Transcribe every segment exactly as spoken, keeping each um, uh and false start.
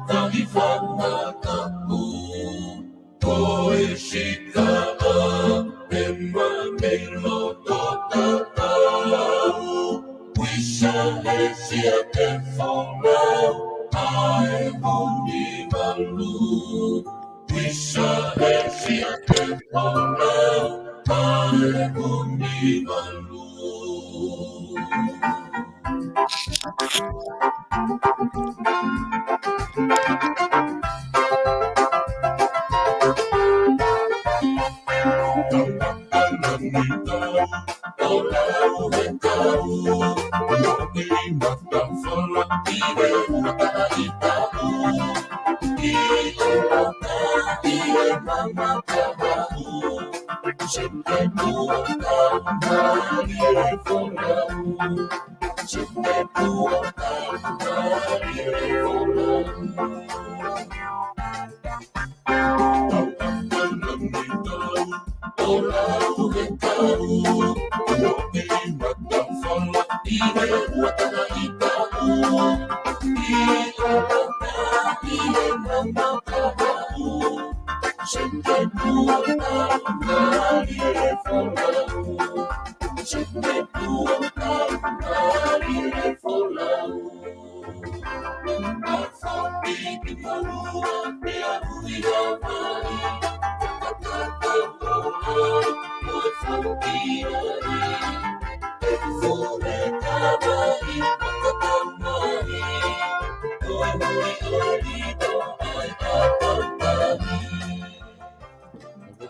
Ka i fanga kapu, ko e sika a e ma mei loto tatau. Wisa he sia ke folau, ʻa e huni valu. Wisa he sia ke folau, ʻa e huni valu.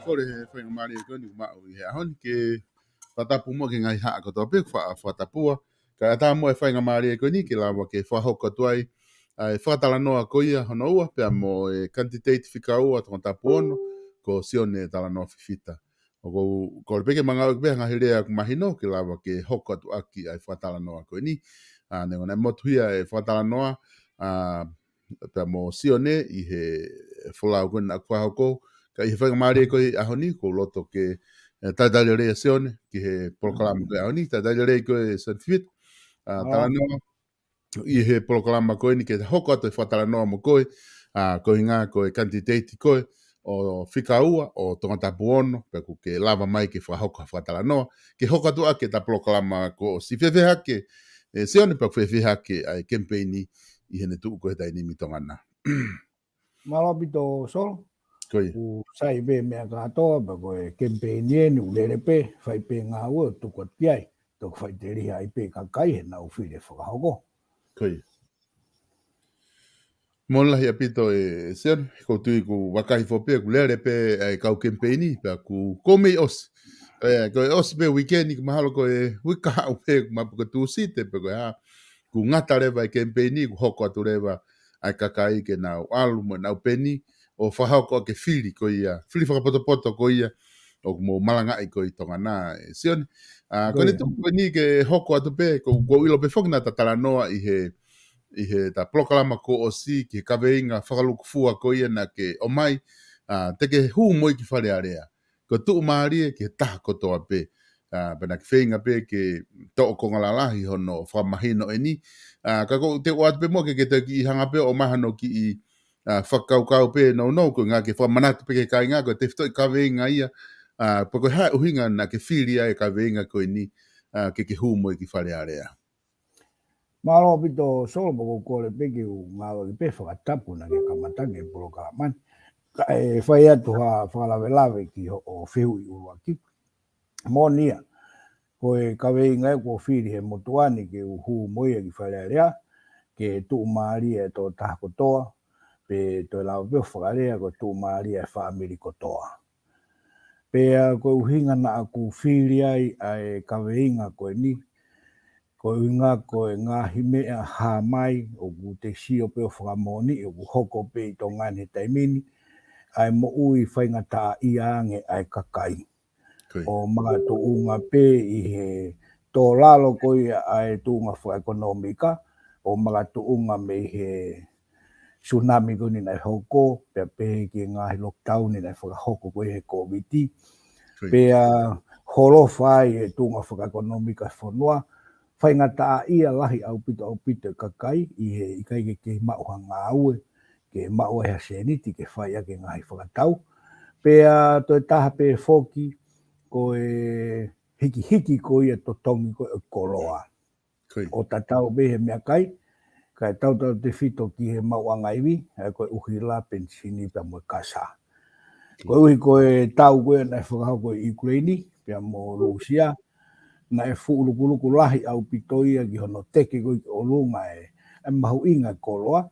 Ko e faingamālie ko eni ʻoku maʻu ʻi he ʻaho ni ke fakatapu mo e ngaahi haʻa kotoa pē ʻoku fa-, fakatapua. Kae ʻatā mo e faingamālie ko eni ke lava ke fakahoko atu ai ʻa e fakatalanoa ko ia hono ua, pea mo e kanititeiti fika ua Tongatapu ono, ko Sione Talanoa Fifita. ʻOku ou kole pē ke mangauʻi pē ha ngaahi lea ʻoku mahino ke lava ke hoko atu ʻaki ʻa e fakatalanoa ko eni. ʻA, neongo naʻe motuhia e fakatalanoa, ʻa, pea mo Sione ʻi he folau ko eni naʻa ku fakahoko, ka ʻi he faingamālie ko eni ʻaho ni, ʻoku ou loto ke, ē, talitali lelei ʻa Sione ki he polokalama ko eni ʻaho ni, talitali lelei koe Sione Fifita. ʻA, talanoa ʻi he polokalama ko eni ke hoko atu e fakatalanoa mo koe, ʻa, ko e ʻuhinga ko e kanititeiti koe ʻo fika ua ʻo Tongatapu ono, pea ʻoku ke lava mai ke fakahoko ha fakatalanoa, ke hoko atu ʻaki ʻeta polokalama kuo ʻosi. Fēfē hake, ē, Sione, pea ʻoku fēfē hake ʻa e kemipeini ʻi heʻene tuʻu ko ē he taimi ni ʻi Tonga na? Mālō ʻaupito Solo. Ko ia. ʻOku sai pē meʻa kātoa, pea ko e kemipeini eni ʻoku lele pē, fai pē ngāue ʻo tuku atu ki ai. Toki faʻiteliha ai pē kakai heʻenau fili e fakahoko. Ko ia. Mālō lahi ʻaupito ē Sione, ʻoku ou tui ʻoku vakai hifo pē, ʻoku lele pē ʻa e kau kemipeini, pea ʻoku, ʻoku mei ʻosi. Ē, ko e ʻosi pē uike ni, mahalo ko e uike kahaʻu pē, mahalo ko e Tūsite pē ko e hā, ʻoku ngata leva e kemipeini, ʻoku hoko atu leva ʻa e kakai ke nau ʻalu mo ʻenau peni, ʻo fakahoko ʻaki e fili ko ia, fili fakapotopoto ko ia ʻoku mou malangaʻi ko ē ʻi Tonga na, ē Sione. ʻA, ko ʻene tuʻu ko eni ke hoko atu pē, ʻoku, ʻoku ou ʻilo pē foki naʻa ta talanoa ʻi he, ʻi heʻeta polokalama kuo ʻosi ki he kaveinga fakalūkufua ko ia naʻa ke ʻomai, ʻa, te ke hū mo ia ki Fale Alea. Ko e tuʻumālie ki he taha kotoa pē. ʻA, pea naʻa ke feinga pē ke toʻo konga lalahi hono fakamahino eni. ʻA, ka ʻoku ou teu atu pē muʻa ke, ke toe kiʻi hanga pē ʻo ʻomai hano kiʻi, ʻa, fakakaukau pē nounou, ko e ʻuhinga ke fakamanatu pē ki he kāinga, ko e tefitoʻi kaveinga ia, ʻa, pe ko e hā e ʻuhinga naʻa ke fili ai e kaveinga ko eni, ʻa, ke ke hū mo ia ki Fale Alea. Mālō ʻaupito Solo, pea ʻoku ou kole pē ke u ngāueʻaki pē fakatapu naʻa ke kamata ʻaki e polokalama ni. Kae fai atu ha fakalavelave ki hoʻo fehuʻi ʻuluaki. Moʻoni ia, ko e kaveinga ia kuo fili he motuʻa ni ke u hū mo ia ki Fale Alea, ke tuʻumālie e tokotaha kotoa, pe toe lava pē ʻo fakalea ko e tuʻumālie e fāmili kotoa. Pea ko e ʻuhinga naʻa ku fili ai ʻa e kaveinga ko eni, ko e ʻuhinga ko e ngaahi meʻa hā mai, ʻoku te sio pē ʻo fakamoʻoni, ʻoku hoko pē ʻi Tonga ni he taimi ni, ʻa e moʻui faingataʻaʻia ange ʻa e kakai. Ko ia. ʻO makatuʻunga pē ʻi he tō lalo ko ia ʻa e tuʻunga fakaʻekonōmika, ʻo makatuʻunga mei he tsunami ko eni naʻe hoko, pea pehē ki he ngaahi lockdown naʻe fakahoko ko ia he Kōviti. Ko ia. Pea holofa ai e tuʻunga fakaʻekonōmika e fonua, faingataʻaʻia lahi ʻaupito ʻaupito e kakai, ʻi he ʻikai ke kei maʻu ha ngāue, ke maʻu ai ha sēniti ke fai ʻaki e ngaahi fakatau. Pea toe taha pē foki ko e hikihiki ko ia totongi ko e koloa. ʻO tatau pē he meʻakai, kae tautautefito ki he maʻuʻanga ivi, ʻa ia ko e ʻuhila, penisini pea mo e kasa. Koeʻuhi ko e tau ko ia naʻe fakahoko ʻi ʻIukuleini pea mo Lūsia, naʻe fuʻu lukuluku lahi ʻaupito ia ki hono teke ko ia ki ʻolunga e, e mahuʻinga e koloa.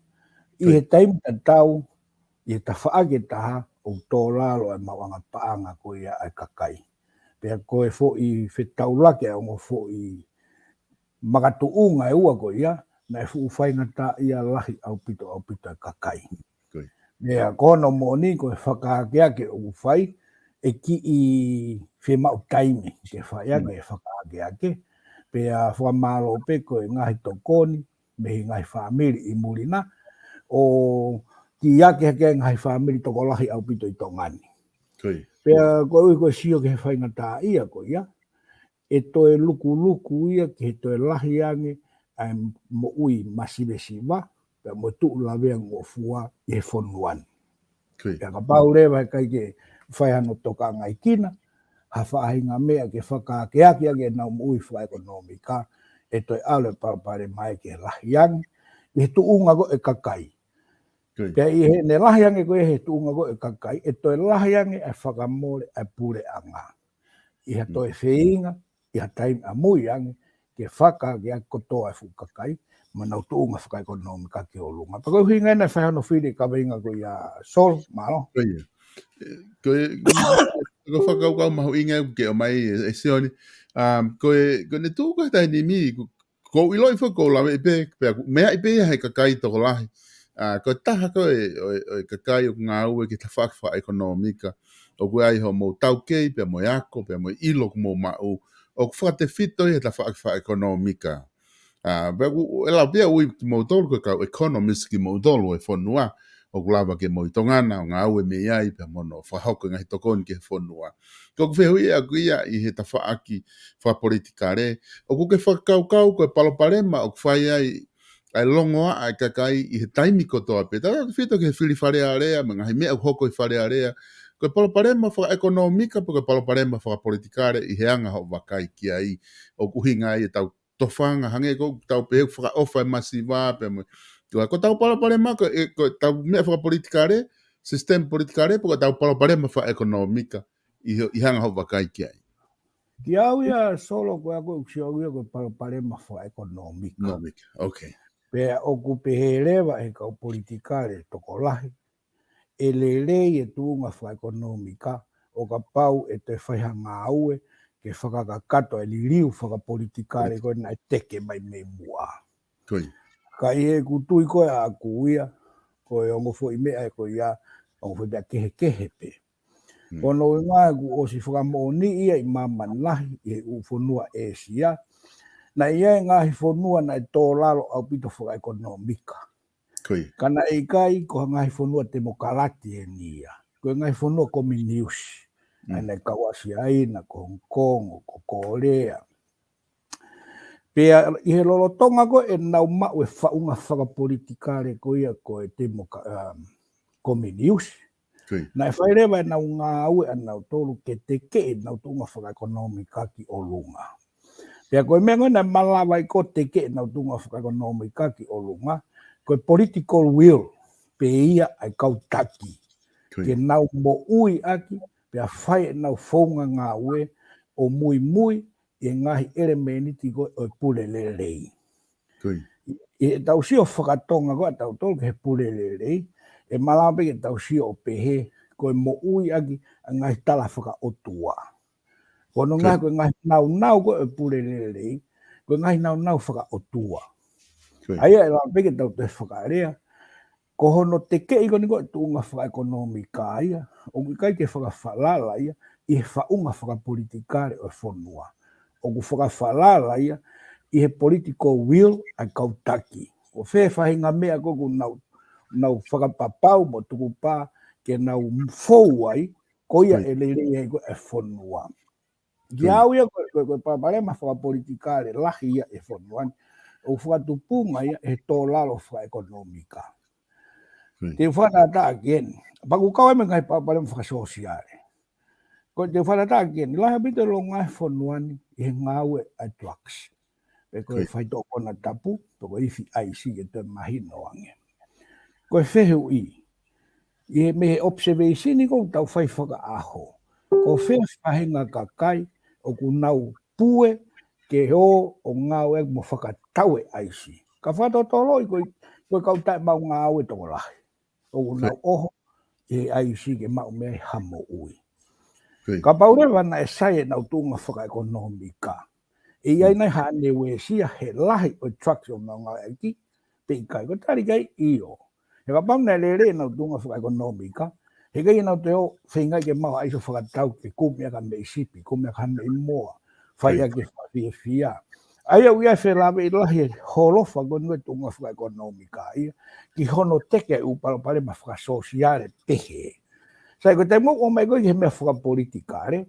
ʻI he taimi tatau, ʻi he tafaʻaki ʻe taha, ʻoku tō lalo e maʻuʻanga paʻanga ko ia ʻa e kakai. Pea ko e foʻi fetaulaki ʻa e ongo foʻi makatuʻunga ʻe ua ko ia, naʻe fuʻu faingataʻaʻia lahi ʻaupito ʻaupito e kakai. Pea ko hono moʻoni ko e fakaakeake ʻoku fai, ʻe kiʻi fiemaʻu taimi ke fai ʻaki e fakaakeake, pea fakamālō pē ko e ngaahi tokoni mei he ngaahi fāmili ʻi muli na, ʻo kiʻi ake hake e ngaahi fāmili tokolahi ʻaupito ʻi Tonga ni. Pea koeʻuhi ko e sio ki he faingataʻaʻia ko ia, ʻe toe lukuluku ia ki he toe lahi ange ʻa e moʻui masivesiva, pea mo e tuʻu laveangofua ʻi he fonua ni. Pea kapau leva he ʻikai ke fai hano tokangaekina ha faʻahinga meʻa ke fakaakeake ʻaki ʻenau moʻui fakaʻekonōmika, ʻe toe ʻalu e palopalema ia ke lahi ange ʻi he tuʻunga ko e kakai. Pea ʻi heʻene lahi ange ko ia he tuʻunga ko e kakai, ʻe toe lahi ange e fakamole ʻa e puleʻanga ʻi ha toe feinga, ʻi ha taimi ʻamui ange, ke fakaakeake kotoa e fuʻu kakai, mo ʻenau tuʻunga fakaʻekonōmika ki ʻolunga. Pea ko e ʻuhinga ia naʻe fai hono fili e kaveinga ko ia Solo, mālō. Ko e, ko e fakakaukau mahuʻinga ʻoku ke ʻomai ē, ē Sione, um, ko e, ko ʻene tuʻu ko e taimi ni, ko, ʻoku ou ʻiloʻi foki ʻoku ou laveʻi pē, pea ʻoku meaʻi pē ia he kakai tokolahi. ʻA, ko e taha ko e, ʻo e, ʻo e kakai ʻoku ngāue ki he tafaʻaki fakaʻekonōmika, ʻoku ʻi ai hoʻomou taukei, pea mo e ako, pea mo e ʻilo ʻoku mou maʻu, ʻoku fakatefito ia he tafaʻaki fakaʻekonōmika. ʻA, pea ʻoku, ʻe lau pē ia ʻoku ui kimoutolu ko e kau economist kimoutolu e fonua, ʻoku lava ke mou ʻi Tonga na ʻo ngāue mei ai, pea mo hono fakahoko e ngaahi tokoni ki he fonua. Ko ʻeku fehuʻi ʻaʻaku ia ʻi he tafaʻaki fakapolitikale, ʻoku ke fakakaukau ko e palopalema ʻoku fai ai ʻa e longoaʻa e kakai ʻi he taimi kotoa pē. Tautautefito ki he fili Fale Alea, mo e ngaahi meʻa ʻoku hoko ʻi Fale Alea. Ko e palopalema fakaʻekonōmika, pe ko e palopalema fakapolitikale ʻi he anga hoʻo vakai ki ai, ʻoku ʻuhinga ai ʻetau tofanga, hangē ko ʻetau pehē ʻoku fakaʻofa e masiva, pea mo e. Ko ʻetau palopalema ko e, ko ʻetau meʻa fakapolitikale, sisitemi politikale, pe ko ʻetau palopalema fakaʻekonōmika ʻi he, ʻi he anga hoʻo vakai ki ai. Kiate au ia Solo, ko ʻeku sio au ia ko e palopalema fakaʻekonōmika. Pea ʻoku pehē leva ʻe he kau politikale tokolahi, ʻe lelei e tuʻunga fakaʻekonōmika, ʻo kapau ʻe toe fai ha ngāue ke fakakakato e liliu fakapolitikale ko ē naʻe teke mai mei muʻa. Ka ʻi heʻeku tui ko ē ʻaʻaku ia, ko e ongo foʻi meʻa ē ko ia, ongo foʻi meʻa kehekehe pē. Ko hono ʻuhinga ē kuo ʻosi fakamoʻoniʻi ia ʻi māmani lahi, ʻi he ʻū fonua ʻĒsia, naʻe ʻi ai e ngaahi fonua naʻe tō lalo ʻaupito fakaʻekonōmika. Ka naʻe ʻikai ko ha ngaahi fonua temokalati eni ia. Ko e ngaahi fonua kominiusi. ʻA ia naʻe kau ʻa Siaina, ko Hong Kong, ko Kōlea. Pea ʻi he lolotonga ko ē ʻenau maʻu e faʻunga fakapolitikale ko ia ko e temoka-, um, kominiusi. Naʻe fai leva ʻenau ngāue ʻanautolu ke tekeʻi ʻenau tuʻunga fakaʻekonōmika ki ʻolunga. Pea ko e meʻa ko ē naʻe malava ai ko ē tekeʻi ʻenau tuʻunga fakaʻekonōmika ki ʻolunga, ko e political will pē ia ʻa e kau taki. Ke nau moʻui ʻaki, pea fai ʻenau founga ngāue ʻo muimui ʻi he ngaahi ʻelemēniti ko ē ʻo e pule lelei. ʻI heʻetau sio fakatonga ko ē ʻatautolu ki he pule lelei, ʻe malava pē ke tau sio ʻo pehē, ko e moʻui ʻaki ʻa e ngaahi tala fakaʻotua. Ko hono ngaahi, ko e ngaahi naunau ko ē ʻo e pule lelei, ko e ngaahi naunau fakaʻotua. ʻA ia ʻe lava pē ke tau toe fakalea, ko hono tekeʻi ko eni ko ē tuʻunga fakaʻekonōmika ia, ʻoku ʻikai ke fakafalala ia ʻi he faʻunga fakapolitikale ʻo e fonua. ʻOku fakafalala ia ʻi he political will ʻa e kau taki. Ko fē faʻahinga meʻa ko ē ʻoku nau, nau fakapapau mo tukupā ke nau fou ai, ko ia ʻe lelei ai ko ē e fonua. Kiate au ia ko e, ko e, ko e palopalema fakapolitikale lahi ia e fonua ni, ʻoku fakatupunga ia he tō lalo fakaʻekonōmika. Te u fakatātā ki eni. Pea ʻoku kau ai mo e ngaahi palopalema fakasōsiale. Ko e te u fakatātā ki eni, lahi ʻaupito e longoaʻa e fonua ni ʻi he ngāue ʻa e drugs. Pe ko e faitoʻo konatapu, pe ko e ifi ʻaisi ke toe mahino ange. Ko e fehuʻi, ʻi he mei he observation ni ʻoku tau fai fakaʻaho, ko fē faʻahinga kakai ʻoku nau pue ke ō ʻo ngāue mo fakatau e ʻaisi. Ka fakatotoloʻi ko e, ko e kau taʻemaʻu ngāue tokolahi ʻoku nau ʻoho ʻi he ʻaisi ke maʻu mei ai ha moʻui. Kapau leva naʻe sai ʻenau tuʻunga fakaʻekonōmika, ʻe ʻi ai nai haʻane uesia he lahi ʻo e drugs ʻoku nau ngāueʻaki, pe ʻikai? Ko e tali ki ai ʻio. He kapau naʻe lelei ʻenau tuʻunga fakaʻekonōmika, heʻikai ke nau toe ō feingaʻi ke maʻu ha ʻaisi ʻo fakatau ke kumi ʻaki ha meʻi sipi, kumi ʻaki ha meʻi moa, fai ʻaki e fakafiefia. ʻA ia ʻoku ʻi ai e felāveʻi lahi e holofa ko eni ʻo e tuʻunga fakaʻekonōmika ia ki hono teke e ʻū palopalema fakasōsiale pehē. Sai, ko e taimi ʻoku ʻomai ko ē ki he meʻa fakapolitikale,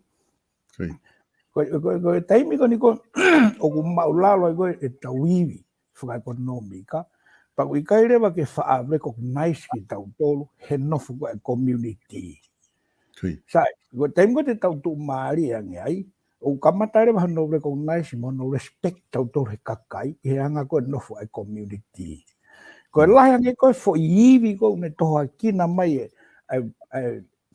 ko e, ko e, ko e taimi ko eni ko ē ʻoku maʻulalo ai ko ē ʻetau ivi fakaʻekonōmika, pea ʻoku ʻikai leva ke faʻa recognize kitautolu he nofo ko ē ʻa e community. Sai, ko e taimi ko ē te tau tuʻumālie ange ai, ʻoku kamata leva hono recognize mo hono respect tautolu he kakai, ʻi he anga ko ē nofo ʻa e community. Ko e lahi ange ko ē foʻi ivi ko ē ʻoku ne tohoakina mai e, e, e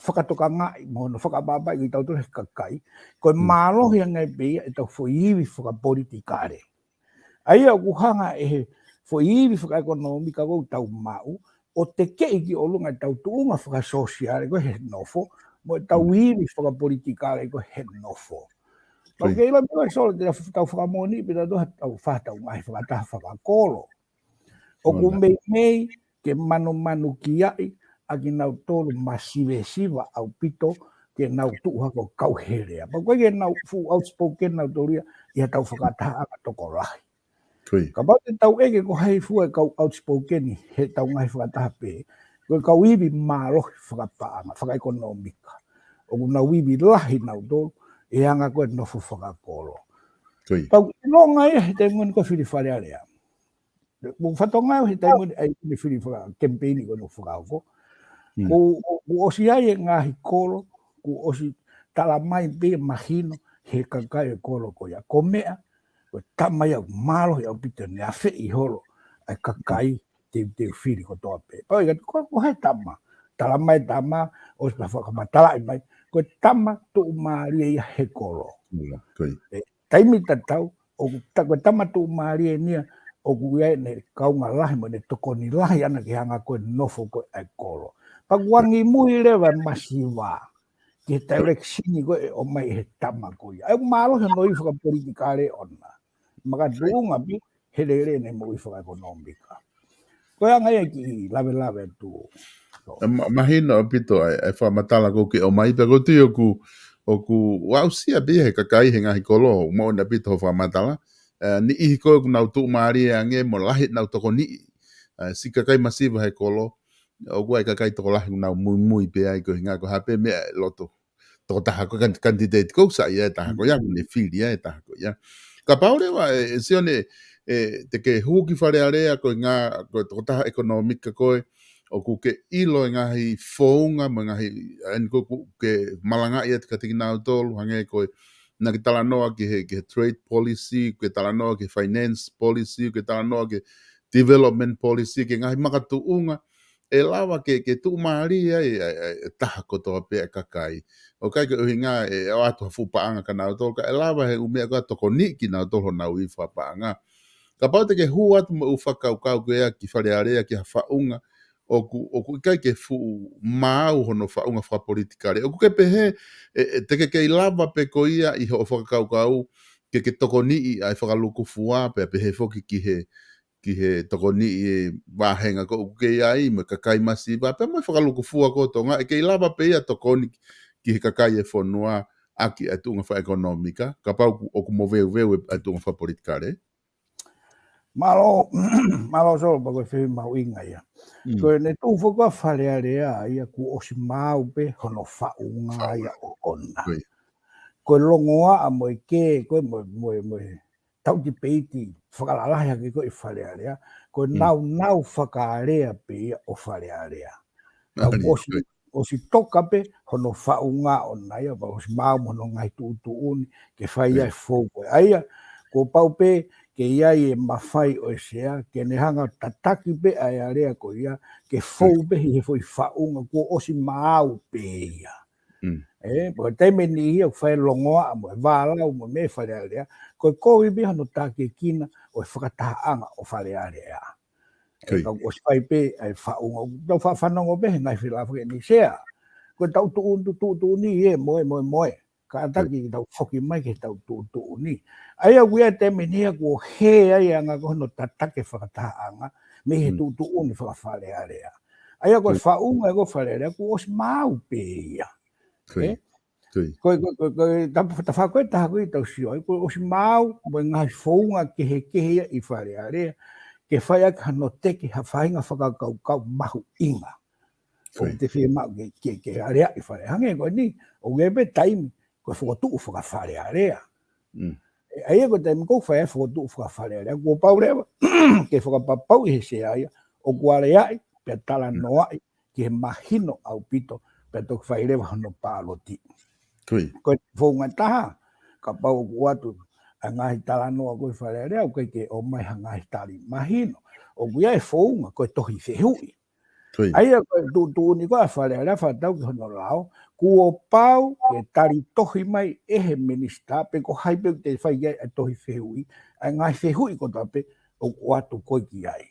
fakatokangaʻi mo hono fakaʻapaʻapaʻi kitautolu he kakai, ko e mālohi ange pē ia ʻetau foʻi ivi fakapolitikale. ʻA ia ʻoku hanga ʻe he foʻi ivi fakaʻekonōmika ko ē ʻoku tau maʻu ʻo tekeʻi ki ʻolunga ʻetau tuʻunga fakasōsiale ko ē he nofo, mo ʻetau ivi fakapolitikale ko ē he nofo. Pea ʻoku ke ʻilo pē ʻe Solo, te tau fakamoʻoni pē tautolu ha tau fā tau ngaahi fakataha fakakolo ʻoku meimei ke manumanukiaʻi ʻa kinautolu masivesiva ʻaupito ke nau tuʻu hake ʻo kau he lea. Pea ʻoku ʻikai ke nau fuʻu outspoken nautolu ia ʻi ha tau fakatahaʻanga tokolahi. Kapau te tau ʻeke ko hai fua e kau outspoken he tau ngaahi fakataha pē, ko e kau ivi mālohi fakapaʻanga, fakaʻekonōmika. ʻOku nau ivi lahi nautolu ʻi he anga ko ē nofo fakakolo. Pea ʻoku ʻilonga ia he taimi ko eni ko e fili Fale Alea. Mo fatonga he taimi ko eni ʻa e fili fakacampaign ko eni ʻoku fakahoko. Kuo, kuo ʻosi ʻi ai e ngaahi kolo, kuo ʻosi talamai pē mahino he kakai e kolo ko ia. Ko e meʻa, ko e tama ia ʻoku mālohi ʻaupito ne afeʻi holo ʻa e kakai teuteu fili kotoa pē. Pau ʻikai ko, ko hai tama, talamai tama, ʻosi fakamatalaʻi mai, ko e tama tuʻumālie ia he kolo. Taimi tatau, ʻoku ta-, ko e tama tuʻumālie eni ia, ʻoku ʻi ai ʻene kaunga lahi mo ʻene tokoni lahi ʻana ki he anga ko ē nofo ko ē ʻa e kolo. Pea ʻoku angimui leva e masiva ki he direction ko ē ʻe ʻomai he tama ko ia. ʻA ia ʻoku mālohi hono ivi fakapolitikale ʻona. Makatuʻunga pē he lele ʻene moʻui fakaʻekonōmika. Ko e anga ia e kiʻi lavelave atu. Mahino ʻaupito ʻa e, ʻa e fakamatala ʻoku ke ʻomai, pea ʻoku ou tui ʻoku, ʻoku aʻusia pē ia he kakai he ngaahi kolo, moʻoni ʻaupito hoʻo fakamatala. Niʻihi ko ē ʻoku nau tuʻumālie ange mo lahi ʻenau tokoniʻi siʻi kakai masiva he kolo, ʻoku ʻi ai e kakai tokolahi ʻoku nau muimui pē ai ko e ʻuhinga ko e hā pē meʻa ʻe loto tokotaha ko ē, kan-, candidate ko ē ʻoku saiʻia ai e taha ko ia, ʻoku ne fili ai e taha ko ia. Kapau leva ʻe, ʻe Sione, ʻe, te ke hū ki Fale Alea ko e ʻuhinga ko e tokotaha ʻekonōmika koe, ʻoku ke ʻilo e ngaahi founga mo e ngaahi, ʻa eni ko ē ʻoku ke malangaʻi atu kiate kinautolu, hangē ko e naʻa ke talanoa ki he, ki he trade policy, ke talanoa ki he finance policy, ke talanoa ki he development policy, ki he ngaahi makatuʻunga ʻe lava ke, ke tuʻumālie ai e, e, e taha kotoa pē e kakai. ʻOku ʻikai ke ʻuhinga ʻe ʻoatu ha fuʻu paʻanga kia nautolu, ka ʻe lava he ʻū meʻa ko ē ʻo tokoniʻi kinautolu honau ivi fakapaʻanga. Kapau te ke hū atu mo e ʻū fakakaukau ko ia ki Fale Alea, ki ha faʻunga ʻoku, ʻoku ʻikai ke fuʻu maau hono faʻunga fakapolitikale, ʻoku ke pehē ʻe, ʻe te ke kei lava pē ko ia ʻi hoʻo fakakaukau ke, ke tokoniʻi ʻa e fakalūkufua, pea pehē foki ki he, ki he tokoniʻi e vāhenga ko ē ʻoku ke ʻi ai mo e kakai masiva, pea mo e fakalūkufua ko ē ʻo Tonga, ʻe kei lava pē ia ʻo tokoni ki he kakai e fonua ʻaki ʻa e tuʻunga fakaʻekonōmika, kapau ʻoku, ʻoku moveuveu e, ʻa e tuʻunga fakapolitikale? Mālō, mālō Solo, pea ko e fehuʻi mahuʻinga ia. Ko ʻene tuʻu foki ʻa Fale Alea ia kuo ʻosi maau pē hono faʻunga ia ʻoʻona. Ko e longoaʻa mo e kē, ko e mo, mo, mo e tau tipeiti fakalalahi hake ko ē ʻi Fale Alea, ko e naunau fakaʻalea pē ia ʻo Fale Alea. Tau ʻosi, ʻosi toka pē hono faʻunga ʻona ia, pea ʻosi maau mo hono ngaahi tuʻutuʻuni ke fai ai e fou ko ē. ʻA ia, kuo pau pē ke ʻi ai e mafai ʻo e sea, ke ne hanga tataki pē ʻa e alea ko ia, ke fou pē ʻi he foʻi faʻunga kuo ʻosi maau pē ia. ʻE, pea ko e taimi ʻe niʻihi ʻoku fai e longoaʻa mo e vālau mo e meʻa ʻi Fale Alea, ko e kovi pē hono takiekina ʻo e fakatahaʻanga ʻo Fale Alea. ʻE, ka ʻosi fai pē ʻa e faʻunga, ʻoku tau faʻa fanongo pē he ngaahi felāveʻi ʻa e sea. Ko ʻetau tuʻu, tuʻutuʻuni ē, moe, moe, moe. Kātaki ke tau foki mai ki heʻetau tuʻutuʻuni. ʻA ia ʻoku ʻi ai e taimi ʻe niʻihi kuo hē ai e anga ko hono tataki e fakatahaʻanga mei he tuʻutuʻuni faka-Fale Alea. ʻA ia ko e faʻunga ko ē ʻo Fale Alea kuo ʻosi maau pē ia. Ko e, ko e, ko e, ko e, ta-, tafaʻaki ʻe taha ko ē ʻetau sio ai, kuo ʻosi maau mo e ngaahi founga kehekehe ia ʻi Fale Alea, ke fai ʻaki hano teke ha faʻahinga fakakaukau mahuʻinga. ʻOku te fiemaʻu ke, ke, ke aleaʻi Fale. Hangē ko eni, ʻoku ʻi ai pē taimi, ko e fokotuʻu faka-Fale Alea. ʻE, ʻa ia ko e taimi ko ē ʻoku fai ai e fokotuʻu faka-Fale Alea, kuo pau leva ke fakapapauʻi ʻe he sea ia, ʻoku aleaʻi, pea talanoaʻi, ki he mahino ʻaupito, pea toki fai leva hono pāloti. Ko e founga ʻe taha, kapau ʻoku ʻoatu ʻa e ngaahi talanoa ko ē ʻi Fale Alea, ʻoku ʻikai ke ʻomai ha ngaahi tali mahino. ʻOku ʻi ai e founga, ko e tohi fehuʻi. ʻA ia ko e tuʻutuʻuni ko ē ʻa Fale Alea fakatatau ki hono lao, kuo pau ke tali tohi mai ʻe he minisitā, pe ko hai pē ʻoku te fai ki ai e tohi fehuʻi, ʻa e ngaahi fehuʻi kotoa pē ʻoku ʻoatu ko ē ki ai.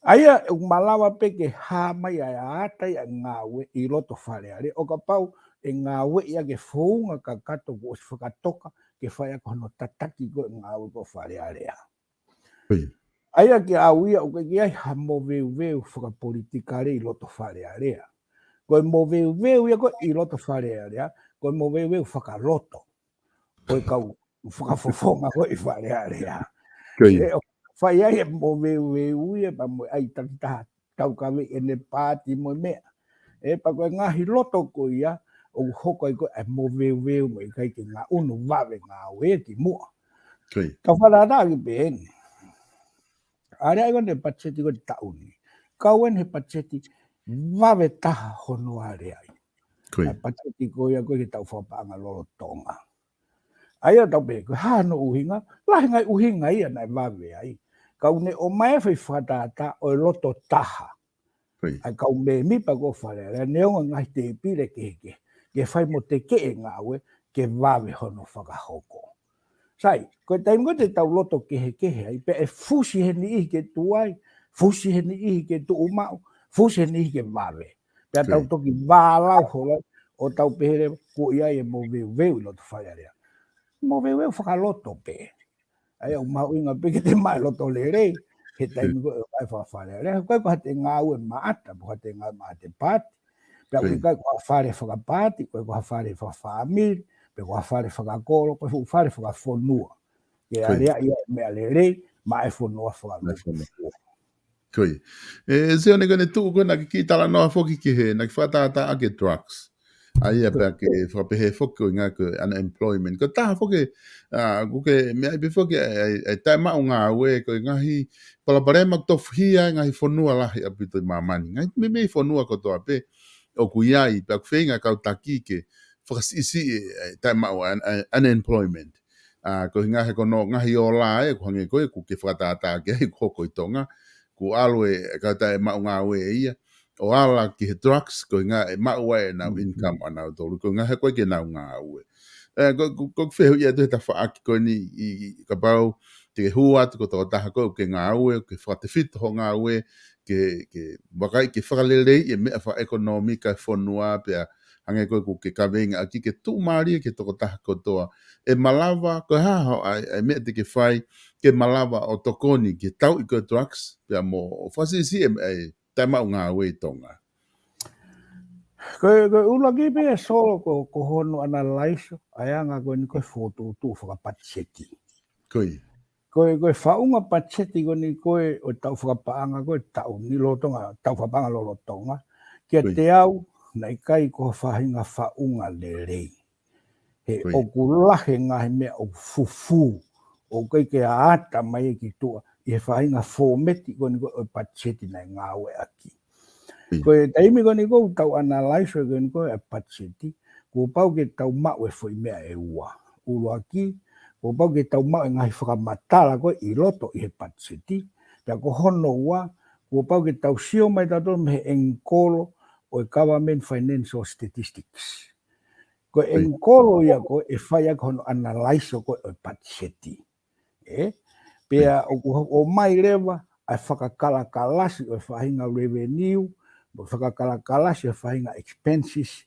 ʻA ia ʻoku malava pē ke hā mai ʻa e ʻata ia ʻa e ngāue ʻi loto Fale Alea, ʻo kapau ʻe ngāueʻi ʻaki e founga kakato kuo ʻosi fakatoka ke fai ʻaki hono tataki ko ē e ngāue ko ē ʻo Fale Alea. ʻA ia kiate au ia ʻoku ʻikai ke ʻi ai ha moveuveu fakapolitikale ʻi loto Fale Alea. Ko e moveuveu ia ko ē ʻi loto Fale Alea, ko e moveuveu fakaloto. Ko e kau fakafofonga ko ē ʻi Fale Alea. ʻE ʻo fai ai e moveuveu ia pea mo e ʻai takitaha taukaveʻi ʻene paati mo e meʻa. ʻE pea ko e ngaahi loto ko ia, ʻoku hoko ai ko ē ʻa e moveuveu mo e ʻikai ke ngaʻunu vave ngāue ki muʻa. Tau fakatātā ʻaki pē eni. ʻAleaʻi ko eni e patiseti ko ē ʻo e taʻu ni. Kau eni he patiseti vave taha hono aleaʻi. ʻA e patiseti ko ia ko ē ki he taʻu fakapaʻanga lolotonga. ʻA ia tau pehē, ko e hā hono ʻuhinga, lahi e ngaahi ʻuhinga ia naʻe vave ai. Ka ʻoku ne ʻomai e foʻi fakatātā ʻo e loto taha. ʻA e kau mēmipa ko ē ʻo Fale Alea, neongo e ngaahi tēpile kehekehe, ke fai mo tekeʻi e ngāue, ke vave hono fakahoko. Sai, ko e taimi ko ē te tau loto kehekehe ai, pea ʻe fusi ʻe he niʻihi ke tuai, fusi ʻe he niʻihi ke tuʻumaʻu, fusi ʻe he niʻihi ke vave. Pea tau toki vālau holo, ʻo tau pehē leva, kuo ʻi ai e moveuveu ʻi loto Fale Alea. Moveuveu fakaloto pē. ʻA ia ʻoku mahuʻinga pē ke te maʻu e loto lelei, he taimi ko ē ʻoku ʻi ai e faka-Fale Alea. Ko e ko ha te ngāue maʻata, pe ko ha te ngāue maʻata e paati. Pea ʻoku ʻikai ko ha fale fakapaati, ko e ko ha fale fakafāmili, pe ko ha fale fakakolo, ko e fuʻu fale fakafonua. Ke aleaʻi ʻa e meʻa lelei, maʻa e fonua fakalotu. Ko ia. ʻE, ʻe Sione, ko ʻene tuʻu ko ē naʻa ke kiʻi talanoa foki ki he, naʻa ke fakatātā ʻaki e drugs. ʻA ia pea ke fakapehē foki ko e ngaahi ko e unemployment. Ko e taha foki, ʻa, ʻoku ke meaʻi pē foki, ʻa e, ʻa e, ʻa e taʻemaʻu ngāue, ko e ngaahi palopalema ʻoku tofuhia e ngaahi fonua lahi ʻaupito ʻi māmani. Ngaahi meimei fonua kotoa pē ʻoku ʻi ai, pea ʻoku feinga e kau taki ke fakasiʻisiʻi e, e taʻemaʻu un-, un-, unemployment. ʻA, ko e ngaahi ko hono ngaahi ola ē, ʻoku hangē ko ē, ʻoku ke fakatātā ki ai, ʻoku hoko ʻi Tonga, ʻoku ʻalu e, e kau taʻemaʻu ngāue ia, ʻo ala ki he drugs, ko e ngaahi ʻe maʻu ai ʻenau income ʻanautolu, ko e ngaahi ko ē ke nau ngāue. ʻE, ko, ko, ko e fehuʻi atu he tafaʻaki ko eni ʻi, ʻi, kapau te ke hū atu ko e tokotaha ko ē ʻoku ke ngāue, ʻoku ke fakatefito hoʻo ngāue, ke, ke vakai ke fakaleleiʻi e meʻa fakaʻekonōmika e fonua pea hangē ko ē ʻoku ke kaveinga ʻaki ke tuʻumālie ki he tokotaha kotoa. ʻE malava, ko e hā hoʻo, ʻa e, ʻa e meʻa te ke fai, ke malava ʻo tokoni ki he tauʻi ko ē drugs, pea mo fakasiʻisiʻi e, e taʻemaʻu ngāue ʻi Tonga. Ko e, ko e ʻuluaki pē ia Solo ko, ko hono analyze, ʻa e anga ko eni ko e fokotuʻutuʻu fakapatiseti. Ko e. Ko e, ko e faʻunga patiseti ko eni ko ē ʻo e taʻu fakapaʻanga ko ē taʻu ni lolotonga, taʻu fakapaʻanga lolotonga. Kiate au, naʻe ʻikai ko ha faʻahinga faʻunga lelei. He ʻoku lahi e ngaahi meʻa ʻoku fufū, ʻoku ʻikai ke ʻata mai ki tuʻa ʻi he faʻahinga fōmeti ko eni ko ē ʻo e patiseti naʻe ngāueʻaki. Ko e taimi ko eni ʻoku tau analyze ko eni ko ē ʻa e patiseti, kuo pau ke tau maʻu e foʻi meʻa ʻe ua. ʻUluaki, kuo pau ke tau maʻu e ngaahi fakamatala ko ē ʻi loto ʻi he patiseti. Pea ko hono ua, kuo pau ke tau sio mai tautolu mei he ʻengikolo ʻo e government financial statistics. Ko e ʻengikolo ia ko ē ʻe fai ʻaki hono analyze ko ē ʻo e patiseti. ʻE? Pea ʻoku ʻomai leva ʻa e fakakalakalasi ʻo e faʻahinga revenue, mo e fakakalakalasi ʻo e faʻahinga expenses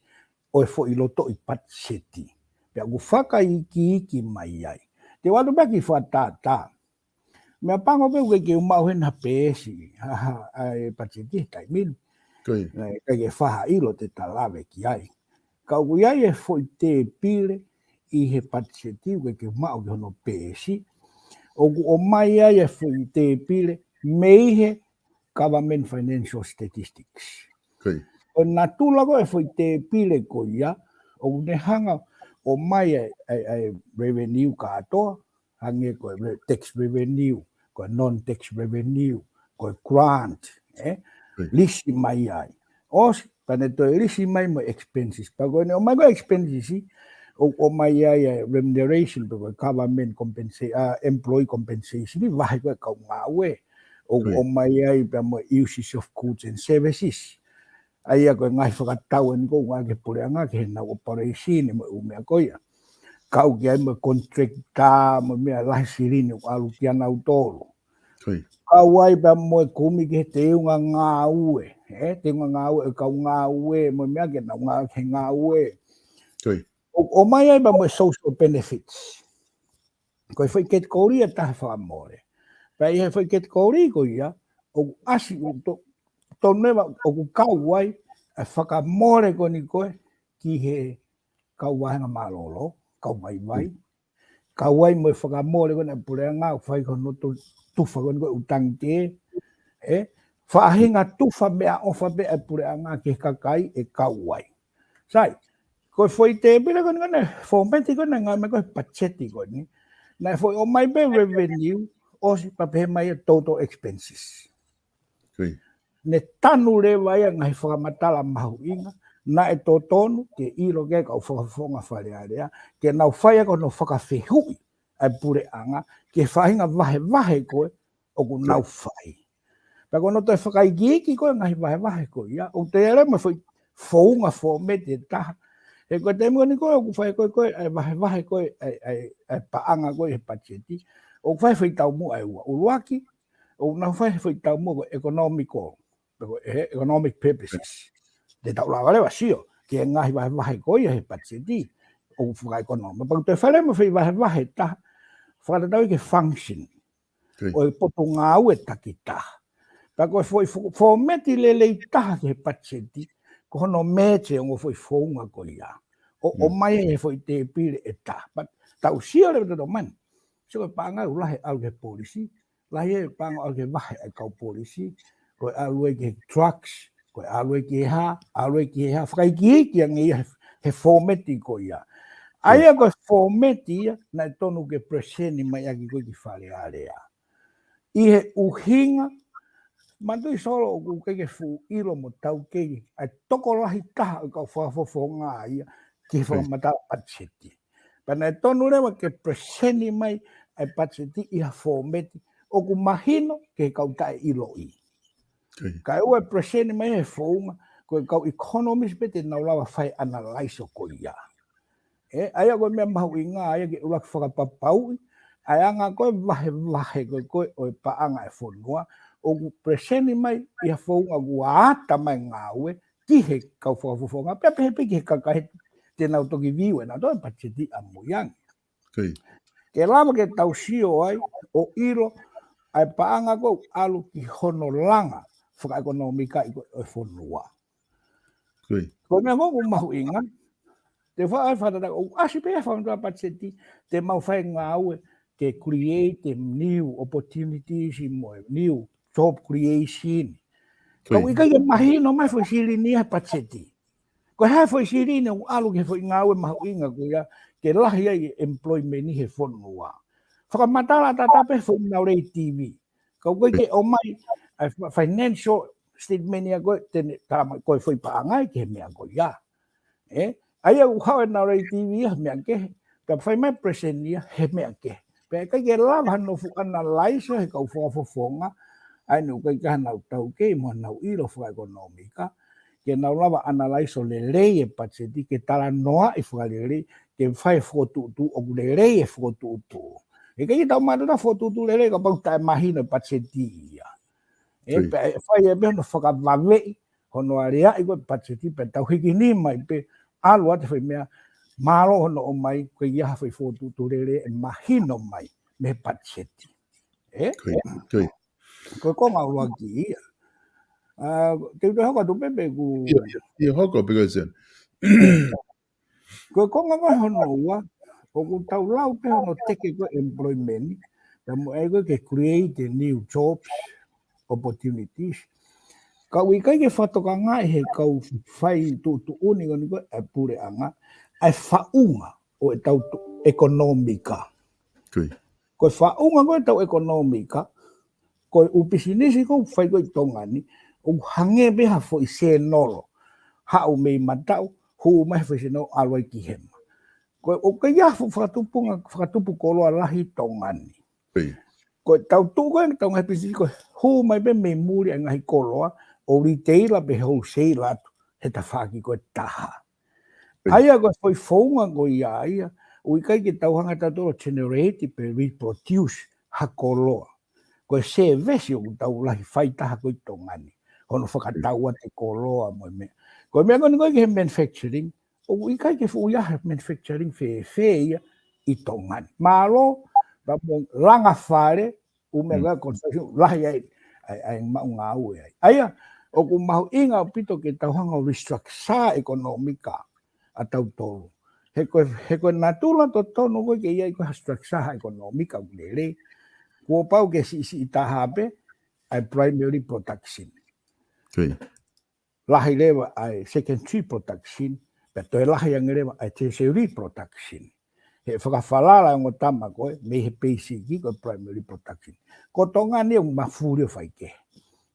ʻo e foʻi lotoʻi patiseti. Pea ʻoku fakaikiiki mai ai. Te u ʻoatu pē ha kiʻi fakatātā. Meʻapango pē ʻoku ʻikai ke u maʻu hena peesi, ha, ha, ʻa e patiseti he taimi ni. ʻIkai ke faʻa ʻilo te ta lave ki ai. Ka ʻoku ʻi ai e foʻi tēpile ʻi he patiseti, ʻoku ʻikai ke u maʻu ki hono peesi. ʻOku ʻomai ai e foʻi tēpile mei he government financial statistics. ʻO natula ko ē foʻi tēpile ko ia, ʻoku ne hanga ʻo ʻomai ʻa e, ʻa e, ʻa e revenue kātoa, hangē ko e re-, tax revenue, ko e non-tax revenue, ko e grant, ʻe? Lisi mai ai. ʻOsi, pea ne toe lisi mai mo e expenses. Pea ko ʻene ʻomai ko e expenses, ʻoku ʻomai ai e remuneration, pe ko e government compensa-, ʻa, employee compensation, ʻi he vahe ko ē kau ngāue. ʻOku ʻomai ai pea mo e uses of goods and services. ʻA ia ko e ngaahi fakatau eni ʻoku ngāueʻaki ʻe he puleʻanga ki heʻenau operation mo e ʻū meʻa ko ia. Kau ki ai mo e contractor mo e meʻa, lahi silini ʻoku ʻalu kia nautolu. Kau ai pea mo e kumi ki he teunga ngāue, ʻe? Teunga ngāue ʻo e kau ngāue mo e meʻa ke nau ngāue ki he ngāue. ʻO, ʻomai ai pea mo e social benefits. Ko e foʻi category ʻe taha fakamole. Pea ʻi he foʻi category ko ia, ʻoku ʻasi ʻoku to-, tonu ʻe ua ʻoku kau ai ʻa e fakamole ko eni ko ē ki he kau vāhenga mālōlō, kau vaivai. Kau ai mo e fakamole ko eni ʻa e puleʻanga, ʻoku fai ko hono tu-, tufa ko eni ko ē ʻū tangikē, ʻe? Faʻahinga tufa meʻaʻofa pē ʻa e puleʻanga ki he kakai ʻe kau ai. Sai, ko e foʻi tēpile ko eni ko eni, fōmeti ko eni, ngāue mai ko ē he patiseti ko eni. Naʻe foʻi ʻomai pē revenue, ʻosi pea pehē mai e total expenses. Ne tanu leva ia ngaahi fakamatala mahuʻinga, naʻe totonu ke ʻilo ki ai e kau fakafofonga Fale Alea, ke nau fai ʻaki hono fakafehuʻi ʻa e puleʻanga, ki he faʻahinga vahevahe ko ē ʻoku nau fai. Pea ko hono toe fakaikiiki ko ē ngaahi vahevahe ko ia, ʻoku toe ʻi ai leva mo e foʻi founga fōmeti ʻe taha. He ko e taimi ko eni ko ē ʻoku fai ko ē ko ē ʻa e vahevahe ko ē ʻa e, ʻa e, ʻa e paʻanga ko ē he patiseti, ʻoku fai foʻi taumuʻa ʻe ua. ʻUluaki, ʻoku nau fai foʻi taumuʻa ko e economical, pe ko e economic purposes. Te tau lava leva sio ki he ngaahi vahevahe ko ia he patiseti, ʻoku fakaʻekonōmika. Pea ʻoku toe fai leva mo e foʻi vahevahe ʻe taha, fakatatau ki he function ʻo e potungāue takitaha. Pea ko e foʻi fo-, fōmeti lelei taha ki he patiseti, ko hono merge e ongo foʻi founga ko ia. ʻO, ʻomai he foʻi tēpile ʻe taha. Pea tau sio leva tautolu mai. Sio ko e paʻanga ʻoku lahi ʻalu ki he polisi, lahi e paʻanga ʻalu ki he vahe ʻa e kau polisi, ko e ʻalu ia ki he drugs, ko e ʻalu ia ki he hā, ʻalu ia ki he hā, fakaikiiki ange ia he, he fōmeti ko ia. ʻA ia ko e fōmeti ia, naʻe tonu ke present mai ʻaki ko ē ki Fale Alea. ʻI he ʻuhinga, manatuʻi Solo ʻoku ʻikai ke fuʻu ʻilo mo taukei ʻa e tokolahi taha ʻo e kau fakafofonga ia ki he fakamatala patiseti. Pea naʻe tonu leva ke present mai ʻa e patiseti ʻi ha fōmeti ʻoku mahino ki he kau taʻeʻiloʻi. Kae ʻoua ʻe present mai he founga, ko e kau economist pē te nau lava fai analyze ʻo ko ia. ʻE, ʻa ia ko e meʻa mahuʻinga ia ke ʻuluaki fakapapauʻi ʻa e anga ko ē vahevahe ko ē ko ē ʻo e paʻanga ʻa e fonua, ʻoku present mai ʻi ha founga ʻoku ʻata mai e ngāue ki he kau fakafofonga, pea pehē pē ki he kakai te nau toki view ʻe nautolu e patiseti ʻamui ange. Ke lava ke tau sio ai ʻo ʻilo ʻa e paʻanga ko ē ʻoku ʻalu ki hono langa fakaʻekonōmika ʻi ko ē ʻo e fonua. Ko e meʻa ko ē ʻoku mahuʻinga, te u faʻa fakatatau, ʻoku ʻasi pē ia he fakamatala patiseti, te mau fai e ngāue ke create e new opportunities mo e new job creation. Ka ʻoku ʻikai ke mahino mai foʻi silini ia he patiseti. Ko e hā e foʻi silini ʻoku ʻalu ki he foʻi ngāue mahuʻinga ko ia, ke lahi ai e employment ʻi he fonua. Fakamatala ʻataʻatā pē foʻi narrative. Ka ʻoku ʻikai ke ʻomai ʻa e financial statement ia ko ē te ne tala mai ko e foʻi paʻanga ia ki he meʻa ko ia. ʻE, ʻa ia ʻoku haʻu e narrative ia he meʻa kehe, ka fai mai present ia he meʻa kehe. Pea ʻikai ke lava hano fuʻu analyze he kau fakafofonga, ʻa ia ʻoku ʻikai ke nau taukei mo nau ʻilo fakaʻekonōmika, ke nau lava analyze ʻo lelei e patiseti, ke talanoaʻi fakalelei, ke fai e fokotuʻutuʻu ʻoku lelei e fokotuʻutuʻu. ʻIkai ke tau mātuʻaki fokotuʻutuʻu lelei kapau ʻoku taʻemahino e patiseti ia. ʻE, pea ʻe fai ʻe pē hono fakavaveʻi, hono aleaʻi ko e patiseti pea tau hiki nima ai pē, ʻalu atu e foʻi meʻa, mālō hono ʻomai, ko ia ha foʻi fokotuʻutuʻu lelei ʻe mahino mai mei he patiseti. ʻE? Ko e konga ʻuluaki ia. ʻA, te u toe hoko atu pē pe ʻoku ʻIo, ʻio, ʻio, hoko pē ko e sen. Ko e konga ko ē hono ua, ʻoku tau lau pē hono teke ko e employment, ka mo ai ko e ke create new jobs, opportunities. Ka ʻoku ʻikai ke fakatokangaʻi he kau fai tuʻutuʻuni ko eni ko e puleʻanga, ʻa e faʻunga ʻo e tau tu-, ʻekonōmika. Ko e faʻunga ko e tau ʻekonōmika, ko e ʻū pisinisi ko ē ʻoku fai ko ē ʻi Tonga ni, ʻoku hangē pē ha foʻi sēnolo. Haʻu mei mataʻu, hū mai ha foʻi sēnolo ʻalu ai ki hema. Ko e ʻoku ʻi ai ha foʻi fakatupunga, fakatupu koloa lahi ʻi Tonga ni. Ko e tau tuʻu ko ē, tau ngaahi pisinisi ko ē, hū mai pē mei muli ʻa e ngaahi koloa, ʻo retailer pe wholesaler atu, he tafaʻaki ko ē ʻe taha. ʻA ia ko e foʻi founga ko ia ia, ʻoku ʻikai ke tau hanga tautolu ʻo generate pe reproduce ha koloa. Ko e service ʻoku tau lahi fai taha ko ē ʻi Tonga ni. Hono fakatau atu e koloa mo e meʻa. Ko e meʻa ko eni ko ē ki he manufacturing, ʻoku ʻikai ke fuʻu ʻi ai ha manufacturing fēfē ia ʻi Tonga ni. Mālō, ka mo langa fale, ʻū meʻa ko ē construction, lahi ai, ʻa e, ʻa e maʻu ngāue ai. ʻA ia, ʻoku mahuʻinga ʻaupito ke tau hanga ʻo restructure ʻekonōmika ʻa tautolu. He ko e, he ko e natula totonu ko ē ke ʻi ai ko ē ha structure ha ʻekonōmika ʻoku lelei. Kuo pau ke siʻisiʻi taha pē, ʻa e primary production. Lahi leva ʻa e secondary production, pea toe lahi ange leva ʻa e tertiary production. He fakafalala e ongo tama ko ē, mei he basic ki he primary production. Ko Tonga ni ʻoku mafuli ʻo fai kehe.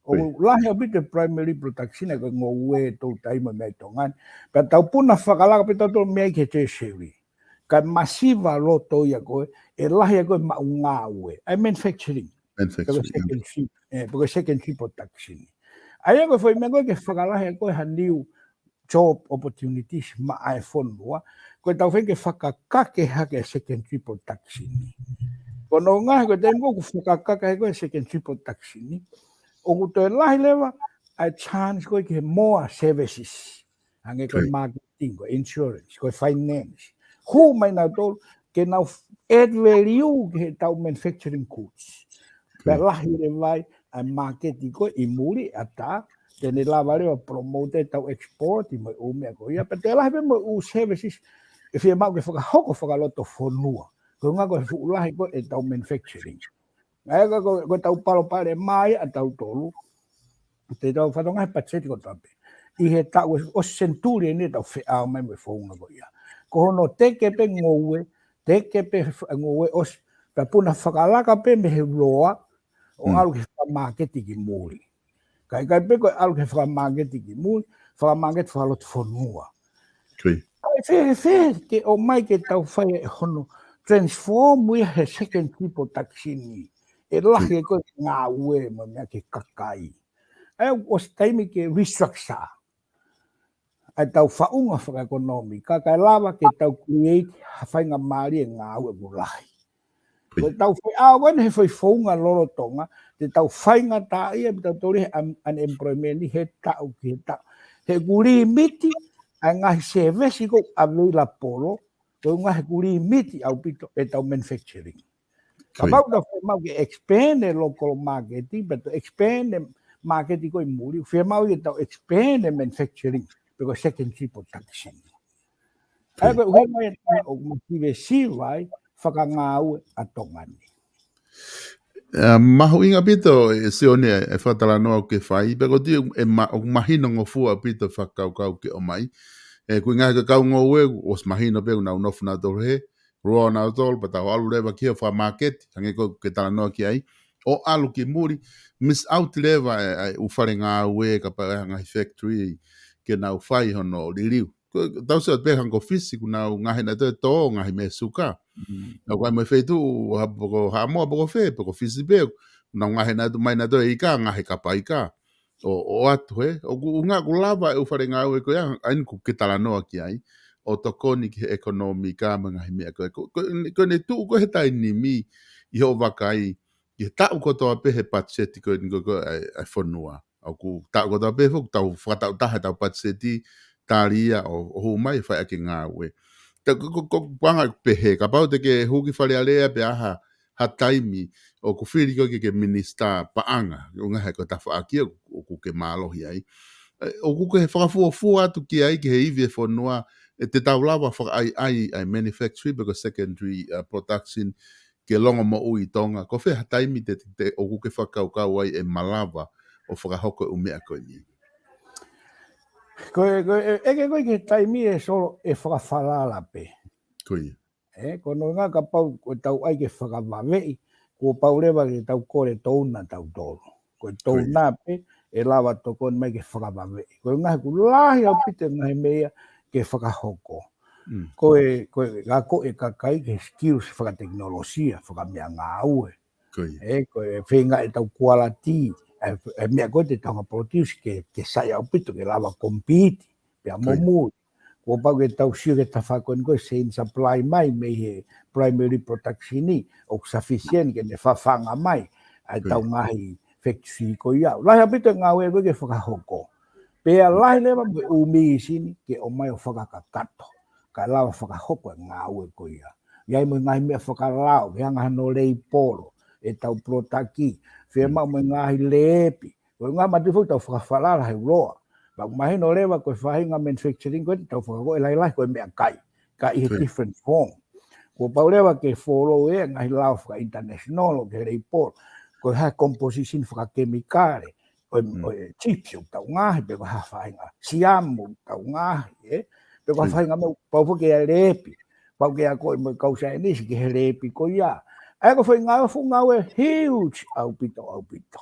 ʻOku lahi ʻaupito e primary production, ʻa e ko e ngoue, toutai mo e meʻa ʻi Tonga ni. Pea tau puna fakalaka pē tautolu mei ai ki he tertiary. Ka masiva loto ia ko ē, ʻe lahi ia ko ē maʻu ngāue. ʻA e manufacturing. Pe ko e secondary, ʻe, pe ko e secondary production. ʻA ia ko e foʻi meʻa ko ē ke fakalahi ko ē ha new job opportunities maʻa e fonua, ko e tau feinga ke fakakake hake e secondary production. Ko hono ʻuhinga he ko e taimi ko ē ʻoku fakakake hake ko ē e secondary production, ʻoku toe lahi leva ʻa e chance ko ē ki he more services. Hangē ko e marketing, ko e insurance, ko e finance. Hū mai nautolu, ke nau add value ki he tau manufacturing goods. Pea lahi leva ai ʻa e maketi ko ē ʻi muli ʻatā, te ne lava leva promote e tau export mo e ʻū meʻa ko ia. Pea toe lahi pē mo e ʻū services, ʻe fiemaʻu ke fakahoko fakalotofonua. Ko e ʻuhinga ko e fuʻu lahi ko ē e tau manufacturing. ʻA ia ko, ko, ko e tau palopalema ia ʻa tautolu. Te tau fatongia he patiseti kotoa pē. ʻI he taʻu ʻo e senituli ni ʻetau feʻao mai mo e founga ko ia. Ko hono teke pē ngoue, teke pē f-, ngoue ʻosi, pea puna fakalaka pē mei he loa, ʻo ʻalu ki he fakamaketi ki muli. Ka ʻikai pē ko e ʻalu ki he fakamaketi ki muli, fakamaketi fakalotofonua. ʻIkai fēfē ke ʻomai ke tau fai e hono transform ia he secondary production ni. ʻE lahi ko ē ngāue mo e meʻa ki he kakai. ʻA ia ʻosi taimi ke restructure ʻa e tau faʻunga fakaʻekonōmika, kae lava ke tau create ha faingamālie ngāue ʻoku lahi. Ko e tau feʻao ko eni he foʻi founga lolotonga, te tau faingataʻaʻia pea tau toli he un-, unemployment ni he taʻu ki he taʻu. He ʻoku limiti ʻa e ngaahi service ko ē available, ko e ʻuhinga he ʻoku limiti ʻaupito e tau manufacturing. Kapau ʻoku tau fiemaʻu ke expand e local market, pea tau expand e market ko ē ʻi muli, fiemaʻu ke tau expand e manufacturing, pe ko e secondary production. ʻA ia ko e ʻuhinga ia ʻoku mau sivesiva ai fakangāue ʻa Tonga ni. ʻE, mahuʻinga ʻaupito, ʻe Sione, e fakatalanoa ʻoku ke fai, pea ʻoku ou tui ʻe ma-, ʻoku mahino ngofua ʻaupito e fakakaukau ʻoku ke ʻomai. ʻE, ko e ngaahi kau ngoue, ʻosi mahino pē ʻoku nau nofo nautolu he, Roa nautolu, pea tau ʻalu leva ki he fakamāketi, hangē ko ē ʻoku ke talanoa ki ai, ʻo ʻalu ki muli, miss out leva e, e ʻū fale ngāue, kapau ʻe ʻi ai ha ngaahi factory ke nau fai hono liliu. Ko, tau sio pē hangē ko Fisi, ʻoku nau ngaohi ʻenautolu e tō, ngaahi meʻa suka. Mm. Nau kai mo e feituʻu, ha, pe ko Haʻamoa, pe ko fē, pe ko Fisi pē, ʻoku nau ngaohi ʻenautolu, mai ʻenautolu e ika, ngaahi kapa ika. ʻO, ʻo ʻoatu he, ʻoku, ʻoku ngaahi, ʻoku lava e ʻū fale ngāue ko ia, ʻa eni ʻoku ke talanoa ki ai, ʻo tokoni ki he ʻekonōmika mo e ngaahi meʻa ko ē. Ko, ko, ko ʻene tuʻu ko ē he taimi ni, ʻi hoʻo vakai, ʻi he taʻu kotoa pē he patiseti ko eni ko ē ʻa e, ʻa e fonua. ʻOku taʻu kotoa pē foki tau fakataʻutaha ʻetau patiseti, tali ia ʻo, ʻo hū mai ʻo fai ʻaki e ngāue. Ka ko, ko, ko, ko e anga pehē, kapau te ke hū ki Fale Alea pe ʻaho ha taimi ʻoku fili koe ke ke minisitā paʻanga, ʻuhinga he ko e tafaʻaki ʻoku, ʻoku ke mālohi ai. ʻE, ʻoku ke fakafuofua atu ki ai ki he ivi e fonua, ʻe te tau lava fakaʻaiʻai ʻa e manufacturing pe ko e secondary, uh, production, ke longomoʻui ʻi Tonga. Ko fē ha taimi te, te, ʻoku ke fakakaukau ai ʻe malava ʻo fakahoko e ʻū meʻa ko eni? Ko e, ko e, ʻe, ʻe ke ko e ki he taimi ē Solo ʻe fakafalala pē. Ko ia. ʻE, ko hono ʻuhinga kapau ko ʻetau ʻai ke fakavaveʻi, kuo pau leva ke tau kole tōʻonga tautolu. Ko e tōʻonga pē ʻe lava tokoni mai ke fakavaveʻi. Ko e ngaahi ʻoku lahi ʻaupito e ngaahi meʻa ke fakahoko. Mm. Ko e, ko e ako e kakai ki he skills fakatekinolosia, fakameʻangāue. Ko ia. ʻE, ko e feinga ʻetau quality, e, e meʻa ko ē te tau hanga ʻo produce ke, ke sai ʻaupito, ke lava compete, pea mo muli. Kuo pau ke tau sio ki he tafaʻaki ko eni ko e same supply mai mei he primary production ni, ʻoku sufficient ke ne fafanga mai ʻa ʻetau ngaahi factory ko ia. Lahi ʻaupito e ngāue ko ē ke fakahoko. Pea lahi leva mo e ʻū misini ke ʻomai ʻo fakakakato. Kae lava fakahoko e ngāue ko ia. ʻI ai mo e ngaahi meʻa fakalao, ke hanga hano leipolo, ʻetau product, fiemaʻu mo e ngaahi lēpi. Ko e ngaahi matu foki tau fakafalala he uloa. Pea ʻoku mahino leva ko e faʻahinga manufacturing ko ē te tau fakahoko ʻe lahilahi ko e meʻakai. Ka ʻi he different form. Kuo pau leva ke follow e ngaahi lao faka-international, ke leipolo. Ko e hā e composition fakakemikale. ʻO e, ʻo e chips ʻoku tau ngaohi, pe ko e hā faʻahinga siamu ʻoku tau ngaohi, ē? Pe ko e hā faʻahinga meʻa, pau foki ke ʻi ai e lēpi. Pau ke akoʻi mo e kau saienisi ki he lēpi ko ia. ʻA ia ko e foʻi ngāue, fuʻu ngāue huge ʻaupito, ʻaupito.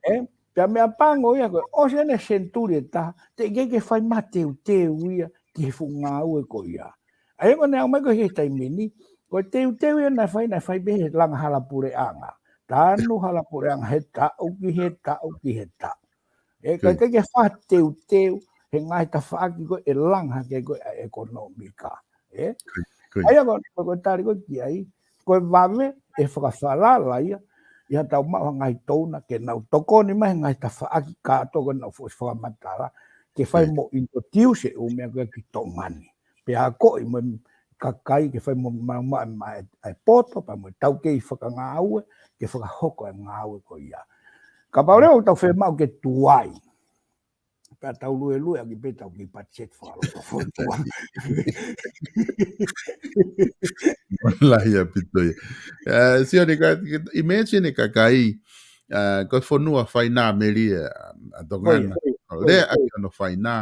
Ē? Pea meʻapango ia ko e ʻosi ʻene senituli ʻe taha, teʻeki ke fai mateuteu ia ki he fuʻu ngāue ko ia. ʻA ia ko ʻene aʻu mai ko ē he taimi ni, ko e teuteu ia naʻe fai, naʻe fai pē he langa hala puleʻanga. Tanu hala puleʻanga he taʻu ki he taʻu ki he taʻu. ʻE, ka ke ke fakateuteu he ngaahi tafaʻaki ko ē ʻe langa hake ko ē ʻa e ʻekonōmika. Ē? ʻA ia ko, ko, ko e tali ko ē ki ai, ko e vave ʻe fakafalala ia, ʻi haʻatau maʻu ha ngaahi tōʻonga ke nau tokoni mai he ngaahi tafaʻaki kātoa ko ē naʻa ku foʻi fakamatala, ke fai mo introduce e ʻū meʻa ko ē ki Tonga ni. Pea akoʻi mo e kakai ke fai mo maʻu mai e, e poto, pea mo e taukei fakangāue, ke fakahoko e ngāue ko ia. Kapau leva ʻoku tau fiemaʻu ke tuai. Pea tau luelue ʻaki pē ʻetau kiʻi patiseti fakalotofonua. Lahi ʻaupito ia. ʻE, Sione, ka, ka, imagine e kakai, ʻa, ko e fonua fainā melie, ʻa, ʻa Tonga na. Lea ʻaki hono fainā,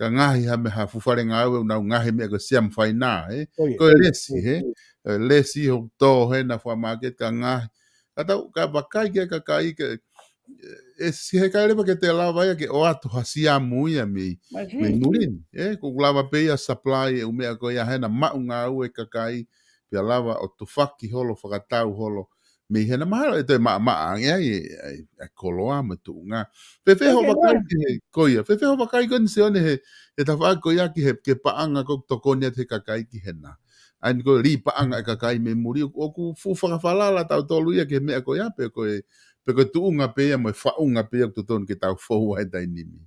ka ngaohi ha meʻa ha fuʻu fale ngāue ʻoku nau ngaohi meʻa ko e siamu fainā, ē? Ko e lesi, ē? ʻE, lesi ʻo tō hena fakamāketi ka ngaohi. Ka tau, ka vakai ki he kakai ke, ʻe, ʻe siʻi he kakai leva ke te lava ia ke ʻoatu ha siamu ia mei, mei muli ni, ē? ʻOku lava pē ia supply e ʻū meʻa ko ia hena maʻu ngāue kakai, pea lava ʻo tufaki holo, fakatau holo, mei hena mahalo ʻe toe maʻamaʻa ange ai, ʻa e, ʻa e koloa mo e tuʻunga. Fēfē hoʻo vakai ki he, ko ia, fēfē hoʻo vakai ko eni Sione he, he tafaʻaki ko ia ki he, ki he paʻanga ʻoku tokoni atu he kakai ki hena. ʻA eni ko e lī paʻanga e kakai mei muli, ʻoku, ʻoku fuʻu fakafalala tautolu ia ki he meʻa ko ia, pe ko e, pe ko e tuʻunga pē ia, mo e faʻunga pē ia, ʻoku totonu ke tau fou ai he taimi ni.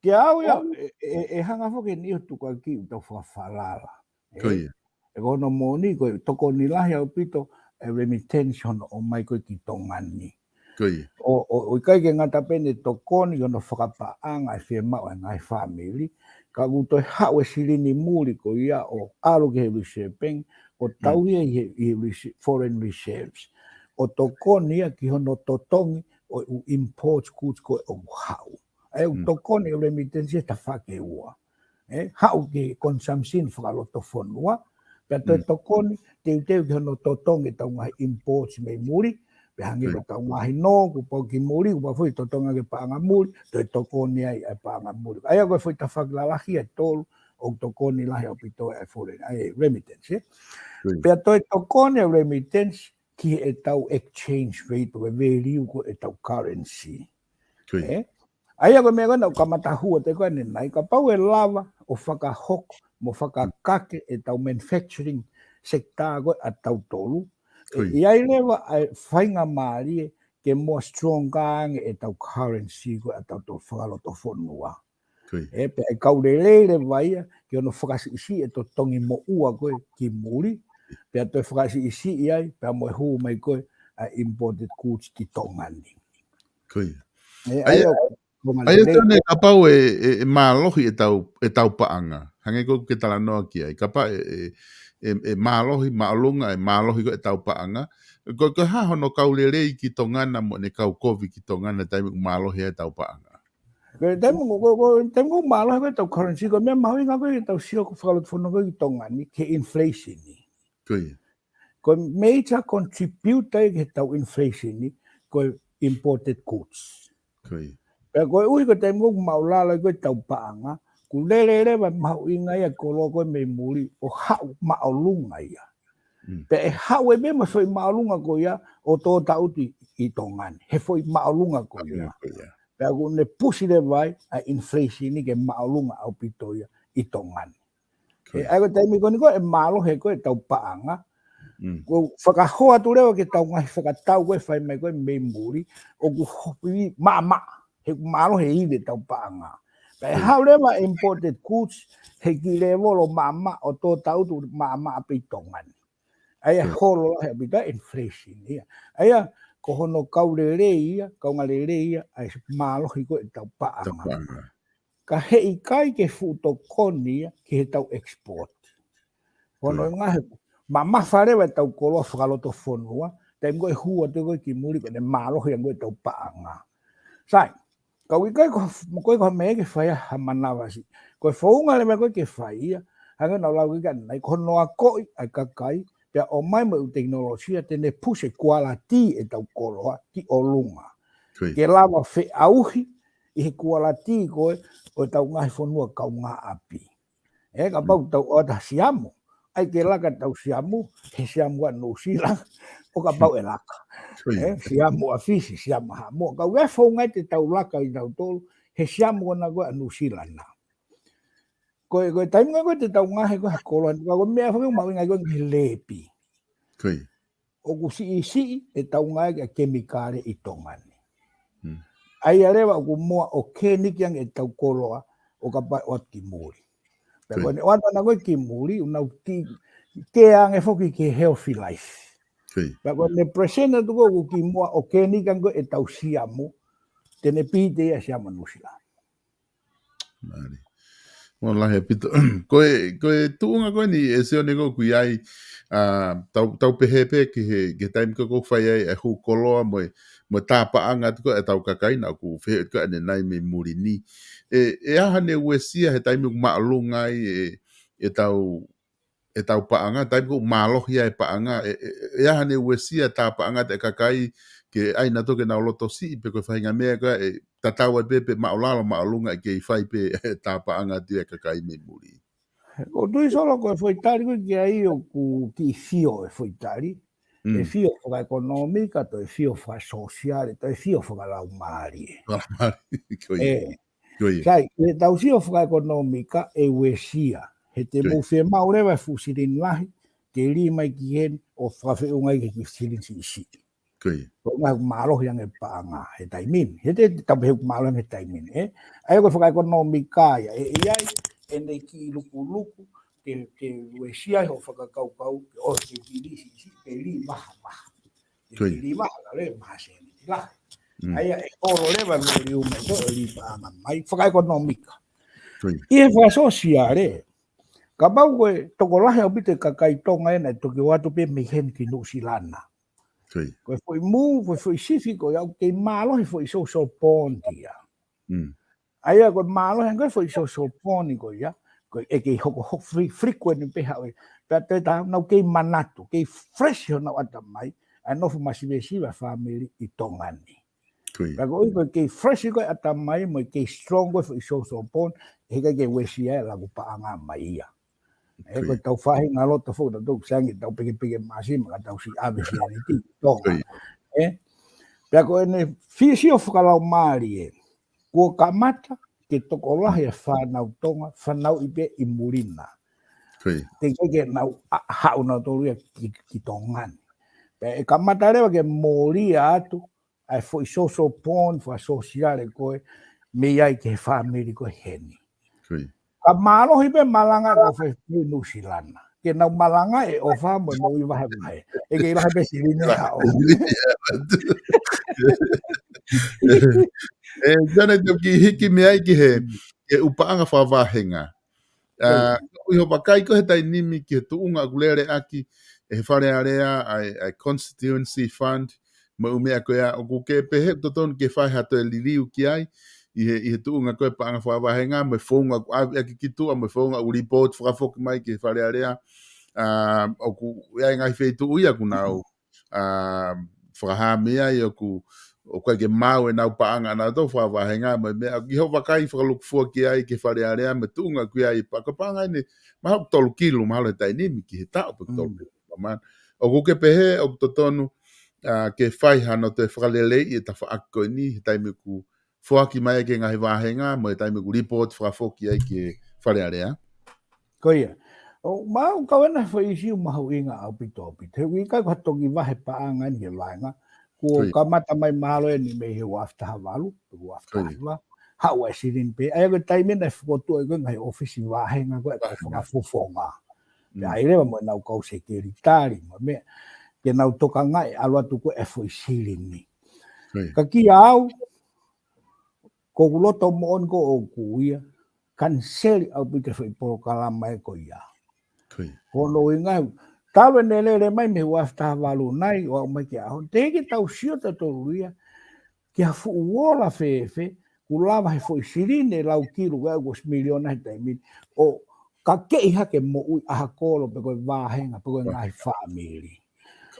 Kiate au ia, ʻe, ʻe, ʻe hanga foki eni ʻo tukuakiʻi ʻetau fakafalala. Ko ia. ʻE ko hono moʻoni, ko e tokoni lahi ʻaupito e remittance hono ʻomai ko ē ki Tonga ni. Ko ia. ʻO, ʻo, ʻo ʻikai ke ngata pē ʻene tokoni ki hono fakapaʻanga e fiemaʻu e ngaahi fāmili, ka ʻoku toe haʻu e silini muli ko ia ʻo ʻalu ki he Reserve Bank, ʻo tauhi ia ʻi he, ʻi he rese-, foreign reserves. ʻO tokoni ia ki hono totongi ʻo e ʻū import goods ko ē ʻoku haʻu. ʻA ia ʻoku tokoni e remittance he tafaʻaki ʻe ua. ʻE, haʻu ki he consumption fakalotofonua, Pea toe tokoni teuteu ki hono totongi ʻetau ngaahi imports mei muli, pea hangē ko ʻetau ngaahi nō, kuo pau ki muli, kuo pau foki totongi ki he paʻanga muli, toe tokoni ai ʻa e paʻanga muli. ʻA ia ko e foʻi tafaʻaki lalahi ʻe tolu ʻoku tokoni lahi ʻaupito ai ʻa e foreign, ʻa e remittance, ē? Pea toe tokoni ʻa e remittance ki heʻetau exchange rate, pe ko e value ko ē ʻetau currency. Ē? ʻA ia ko e meʻa ko ē naʻa ku kamata hū atu ko ē ʻanenai, kapau ʻe lava ʻo fakahoko mo fakakake ʻetau manufacturing sector ko ē ʻatautolu, ʻe ʻi ai leva ʻa e faingamālie ke more stronger ange ʻetau currency ko ē ʻatautolu fakalotofonua. Ē, pea ʻe kau lelei leva ia ki hono fakasiʻisiʻi e totongi moʻua ko ē ki muli, pea toe fakasiʻisiʻi ai, pea mo e hū mai ko ē ʻa e imported goods ki Tonga ni. Ē, ʻa ia, ʻa ia, Tone, kapau ʻe, ʻe, ʻe mālohi ʻetau, ʻetau paʻanga. Hangē ko ē ʻoku ke talanoa ki ai. Kapau ʻe, ʻe, ʻe, ʻe mālohi, māʻolunga, ʻe mālohi ko ē ʻetau paʻanga. Ko, ko e hā hono kau lelei ki Tonga na mo ʻene kau kovi ki Tonga na taimi ʻoku mālohi ai ʻetau paʻanga? Ko e taimi ʻoku, ko, ko e taimi ʻoku mālohi ko ē ʻetau currency, ko e meʻa mahuʻinga ko ē ʻetau sio ko e fakalotofonua ko ē ki Tonga ni, ki he inflation ni. Ko e major contributor ki heʻetau inflation ni, ko e imported goods. Pea koeʻuhi ko e taimi ʻoku māʻulalo ai ko ē ʻetau paʻanga, ʻoku lele leva mahuʻinga ia e koloa ko ē mei muli ʻo haʻu māʻolunga ia. Pea ʻe haʻu ai pē mo e foʻi māʻolunga ko ia ʻo tō taʻutu ʻi, ʻi Tonga ni. He foʻi māʻolunga ko ia. Pea ʻoku ne pusi leva ai ʻa e inflation ni ke māʻolunga ʻaupito ia ʻi Tonga ni. ʻE, ʻa ia ko e taimi ko eni ko ē ʻe mālohi ko ē ʻetau paʻanga. Ko e fakahoa atu leva ki heʻetau ngaahi fakatau ko ē ʻe fai mai ko ē mei muli, ʻoku hopi maʻamaʻa, he ʻoku mālohi e ivi ʻetau paʻanga. Pea ʻe haʻu leva imported goods, he kiʻi lēvolo maʻamaʻa, ʻo tō taʻutu maʻamaʻa pē ʻi Tonga ni. ʻA ia holo lahi ʻaupito ʻa e inflation ia. ʻA ia, ko hono kau lelei ia, kaunga lelei ia, ʻa e mālohi ko ē ʻetau paʻanga. Ka heʻikai ke fuʻu tokoni ia ki heʻetau export. Ko hono ngaahi, mamafa leva ʻetau koloa fakalotofonua, taimi ko ē ʻe hū atu ko ē ki muli ko ʻene mālohi ange ko ē ʻetau paʻanga. Sai, ka ʻoku ʻikai ko, ko e ko e meʻa ke fai ha manavasiʻi. Ko e founga leva ko ē ke fai ia, hangē naʻa ku lau ki ai ʻanenai, ko hono akoʻi ʻa e kakai, pea ʻomai mo e ʻū tekinolosia, te ne push e quality ʻetau koloa ki ʻolunga. Ke lava feʻauhi ʻi he quality ko ē ʻo ʻetau ngaahi fonua kaungāʻapi. Ē, kapau tau ʻoatu ha siamu, ʻai ke laka ʻetau siamu, he siamu ʻa Nuʻusila, ʻo kapau ʻe laka. Ē, siamu ʻa Fisi, siamu ʻa Haʻamoa. Ka ʻoku ʻi ai e founga ia te tau laka ʻi tautolu, he siamu ko ena ko ē ʻa Nuʻusila na. Ko e, ko e taimi ko ē te tau ngaohi ko ē ha koloa, ka ko e meʻa foki ʻoku mahuʻinga ko ē ki he lēpi. ʻOku siʻisiʻi ʻetau ngāueʻaki ʻa e kemikale ʻi Tonga ni. ʻA ia leva ʻoku more organic ange ʻetau koloa ʻo kapau ʻe ʻoatu ki muli. Pea ko ʻene ʻoatu ʻana ko ē ki muli, ʻoku nau ki, ke ange foki ki he healthy life. Pea ko ʻene present atu ko ē ʻoku kiʻi more organic ange ko ē ʻetau siamu, te ne pīte ia siamu ʻa Nuʻusila. Mālie. Mālie lahi ʻaupito. Ko e, ko e tuʻunga ko eni ʻe Sione ko ē ʻoku ʻi ai, ʻa, tau, tau pehē pē ki he, ki he taimi ko ē ʻoku fai ai e hū koloa mo e, mo e tā paʻanga atu ko ē ʻetau kakai naʻa ku fehuʻi atu ko ē ʻanenai mei muli ni. ʻE, ʻe ʻi ai haʻane uesia he taimi ʻoku māʻolunga ai e, ʻetau ʻetau paʻanga, taimi ko ē ʻoku mālohi ai e paʻanga, ʻe, ʻe, ʻe ʻi ai haʻane uesia tā paʻanga ʻa e kakai ke ʻai nautolu ke nau loto siʻi pe ko e faʻahinga meʻa ko ē ʻe tatau ai pē pe māʻulalo, māʻolunga ʻe kei fai pē tā paʻanga atu ʻa e kakai mei muli. ʻOku ou tui Solo ko e foʻi tali ko ē ki ai ʻoku kiʻi fio e foʻi tali. ʻE fio fakaʻekonōmika, toe fio fakasōsiale, toe fio fakalaumālie. Fakalaumālie, ko ia. ʻE, Sai, ʻi heʻetau sio fakaʻekonōmika ʻe uesia. He te mou fiemaʻu leva e fuʻu silini lahi, ke lī mai ki heni ʻo fakafeʻunga ki he kiʻi silini siʻisiʻi. Ko e ngaahi mālohi ange paʻanga he taimi ni. He te, te tau pehē mālohi ange he taimi ni, ē? ʻA ia ko e fakaʻekonōmika ia, ʻe, ʻe ʻi ai ʻene kiʻi lukuluku, ke, ke uesia ai hoʻo fakakaukau, ke ʻosi ke kiʻi lī siʻisiʻi, ke lī maha maha. Ke lī maha, ka lē maha sēniti lahi. ʻA ia ʻe holo leva mo liu mai ko e lī paʻanga mai, fakaʻekonōmika. ʻI he fakasōsiale, kapau ko e tokolahi ʻaupito e kakai Tonga ena ʻe toki ō atu pē mei heni ki Nuʻusila na. Ko e foʻi mū, ko e foʻi sifi ko ia ʻoku kei mālohi foʻi social bond ia. ʻA ia ko e mālohi ange ko ē foʻi social bond ko ia, Ko e kei hoko hoko fre-, frequent pē haʻu. Pea te ta nau kei manatu, kei fresh honau ʻatamai, ʻa e nofo masivesiva fāmili ʻi Tonga ni. Pea ko e ʻuhi ko e kei fresh ko e ʻatamai mo e kei strong ko e foʻi social bond, he ʻikai ke uesia e laku paʻanga mai ia. ʻE ko e tau faʻahinga loto foki ʻa tautolu, sangi tau pekepeke masima ka tau siʻi ʻave sianiti Tonga. ʻE? Pea ko ʻene fisio fakalaumālie, kuo kamata ke tokolahi e fānau Tonga, fanauʻi pē ʻi muli na. Te ke ke nau a-, haʻu nautolu ia ki, ki Tonga ni. Pea ʻe kamata leva ke mōlia atu, ʻa e foʻi social bond, fakasōsiale ko e, mei ai ki he fāmili ko ē heni. Ka mālohi pē malanga ko fai ki Nuʻusila na. Ke nau malanga e ʻofa mo e moʻui vahevahe. ʻE kei vahe pē silini haʻo. ʻE, tana tau ki hiki mei ai ki he, ki he ʻū paʻanga fakavahenga. ʻA, ʻi hoʻo vakai ko ē he taimi ni ki he tuʻunga ʻoku lele ʻaki ʻe he Fale Alea ʻa e, ʻa e Constituency Fund, mo e ʻū meʻa ko ia ʻoku ke pehē ʻoku totonu ke fai ha toe liliu ki ai, ʻi he, ʻi he tuʻunga ko e paʻanga fakavahenga, mo e founga ʻoku ʻave ʻaki ki tuʻa, mo e founga ʻoku report fakafoki mai ki he Fale Alea, ʻa, ʻoku ʻi ai e ngaahi feituʻu ia ʻoku nau ʻa, fakahā mei ai ʻoku, ʻoku ʻikai ke maʻu ʻenau paʻanga ʻanautolu fakavahenga mo e meʻa, ʻi hoʻo vakai fakalūkufua ki ai ki he Fale Alea mo e tuʻunga ʻoku ʻi ai pa-, ko e paʻanga ʻeni, mahalo ʻoku tolu kilu, mahalo he taimi ni ki he taʻu pe ʻoku tolu kilu. Mama, ʻoku ke pehē, ʻoku totonu, ʻa, ke fai hano toe fakaleleiʻi e tafaʻaki ko eni, he taimi ʻoku foaki mai ai ki he ngaahi vāhenga, mo e taimi ʻoku report fakafoki ai ki he Fale Alea. Ko ia. ʻO, mau kau ena foʻi ʻīsiu mahuʻinga ʻaupito ʻaupito. He ʻoku ʻikai ko ha toki vahe paʻanga eni he vāhenga. Kuo kamata mai mahalo eni mei he ua afe taha valu, ua afe taha hiva. Haʻu ʻa e silini pē. ʻA ia ko e taimi ena ʻe fokotuʻu ai ko e ngaahi ʻōfisi vāhenga ko e fakafofonga. Pea ʻai leva mo ʻenau kau sekelitali, mo e meʻa. Ke nau tokangaʻi ʻalu atu ko e foʻi silini. Ka kia au, ko ʻeku loto moʻoni ko ʻoku ia, kaniseli ʻaupito e foʻi polokalama ē ko ia. Ko hono ʻuhinga, talu ʻene lele mai mei he ua afe taha valu nai, ʻo aʻu mai ki he ʻaho ni. Teʻeki ke tau sio tautolu ia, ki ha fuʻu ola fēfē, kuo lava he foʻi silini ʻe lau kilu, ʻa ia kuo ʻosi miliona he taimi ni, ʻo kakeʻi hake moʻui ʻa ha kolo pe ko e vāhenga, pe ko e ngaahi fāmili.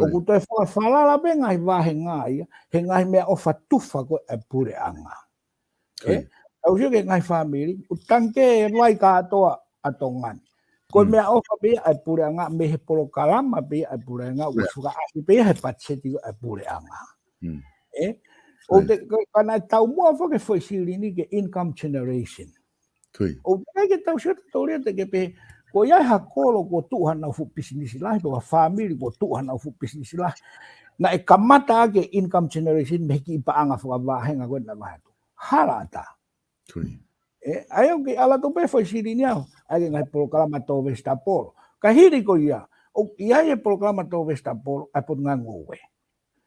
ʻOku toe fakafalala pē ngaahi vāhenga ia, he ngaahi meʻaʻofa tufa ko e puleʻanga. ʻE? Tau sio ki he ngaahi fāmili, ʻoku tangi ki he vai kātoa ʻa Tonga ni. Ko e meʻaʻofa pē ia ʻa e puleʻanga, mei he polokalama pē ia ʻa e puleʻanga, ʻoku fakaʻasi pē ia he patiseti ʻa e puleʻanga. ʻE? ʻO te, ka, ka naʻe taumuʻa foki e foʻi silini ke income generation. ʻO teʻeki ke tau sio tautolu ia te ke pehē, ko ia ha kolo kuo tuʻu hanau fuʻu pisinisi lahi, pe ko ha fāmili kuo tuʻu hanau fuʻu pisinisi lahi. Naʻe kamata ʻaki e income generation mei he kiʻi paʻanga fakavāhenga ko ē naʻe vahe atu. Hala ʻatā. ʻE, ʻa ia ʻoku ke ʻalu atu pē foʻi silini ʻaʻau, ʻa e ngaahi polokalama tō vesitapolo. Ka hili ko ia, ʻoku ʻi ai e polokalama tō vesitapolo, ʻa e Potungāue Ngoue.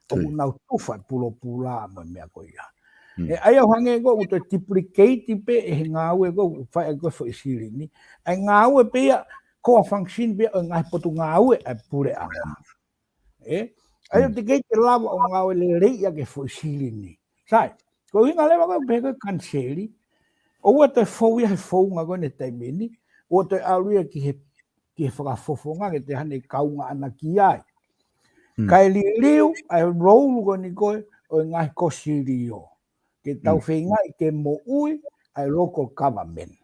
ʻOku nau tufa e pulopula mo e meʻa ko ia. ʻE, ʻa ia ʻoku hangē ko ʻoku toe duplicate pē ʻe he ngāue ko ē ʻoku fai ʻaki ko e foʻi silini. ʻA e ngāue pē ia, core function pē ia ʻo e ngaahi potungāue ʻa e puleʻanga. ʻE? ʻA ia ʻoku teʻeki ke lava ʻo ngāue lelei ia ki he foʻi silini. Sai, ko e ʻuhinga leva ko e pehē ko e kaniseli, ʻoua toe fou ia he founga ko eni he taimi ni, ʻoua toe ʻalu ia ki he, ki he fakafofonga ke te hane kaunga ʻana ki ai. Kae liliu ʻa e loulu ko eni ko ē ʻo e ngaahi kosilio. Ke tau feingaʻi ke moʻui ʻa e local government.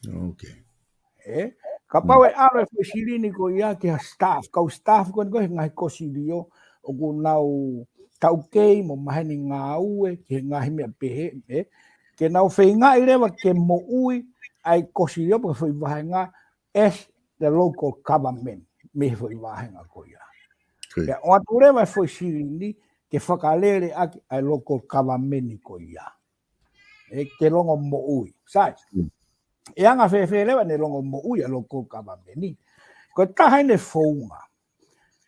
ʻE? Kapau ʻe ʻalu e foʻi silini ko ia ki ha staff, kau staff ko eni ko ē he ngaahi kosilio, ʻoku nau taukei mo maheni ngāue ki he ngaahi meʻa pehē, ʻe? Ke nau feingaʻi leva ke moʻui ʻa e kosilio pe ko e foʻi vāhenga as the local government mei he foʻi vāhenga ko ia. Pea ʻoatu leva e foʻi silini ke fakalele ʻaki ʻa e local government ko ia. ʻE, ke longomoʻui. Sai. ʻE anga fēfē leva ʻene longomoʻui ʻa e local government. Ko e taha ʻene founga.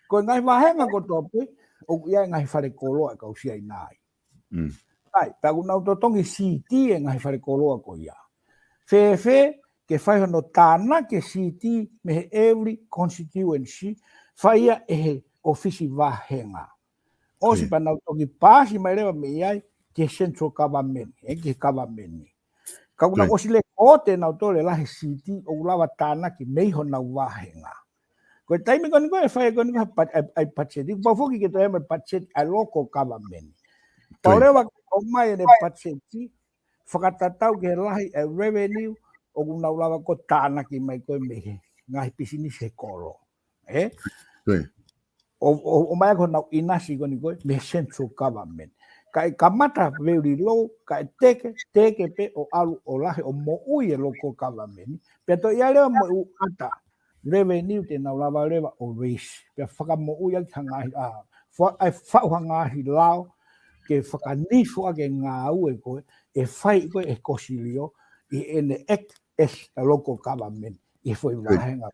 Ko e ngaahi vāhenga kotoa pē, ʻoku ʻi ai e ngaahi falekoloa ʻe kau Siaina ai. Sai, pea ʻoku nau totongi siti e ngaahi falekoloa ko ia. Fēfē, ke fai hono tānaki e siti mei he every constituency, fai ia ʻe he ʻōfisi vāhenga. ʻOsi pea nau toki paasi mai leva mei ai ki he central government, ʻe ki he government ni. Ka ʻoku nau ʻosi lekooti ʻe nautolu e lahi e siti ʻoku lava tānaki mei honau vāhenga. Ko e taimi ko eni ko ē ʻe fai ko eni ko ē ha pat-, ʻa e, ʻa e patiseti, pau foki ke toe ʻi ai mo e patiseti ʻa e local government. Pau leva ke ʻomai ʻene patiseti, fakatatau ki he lahi e revenue ʻoku nau lava ko ē tānaki mai ko ē mei he ngaahi pisinisi he kolo. ʻE? ʻO, ʻo, ʻomai ko ē honau ʻinasi ko eni ko ē mei he central government. Ka ʻe kamata very low, ka ʻe teke, teke pē ʻo ʻalu ʻo lahi ʻo moʻui e local government. Pea toe ʻi ai leva mo e ʻū ʻata revenue te nau lava leva ʻo raise. Pea fakamoʻui ʻaki ha ngaahi, ʻa, fa-, ʻa e faʻu ha ngaahi lao ke fakanifo ʻaki e ngāue ko ē ʻe fai ko ē ʻe he kosilio ʻi heʻene act as a local government ʻi he foʻi vāhenga.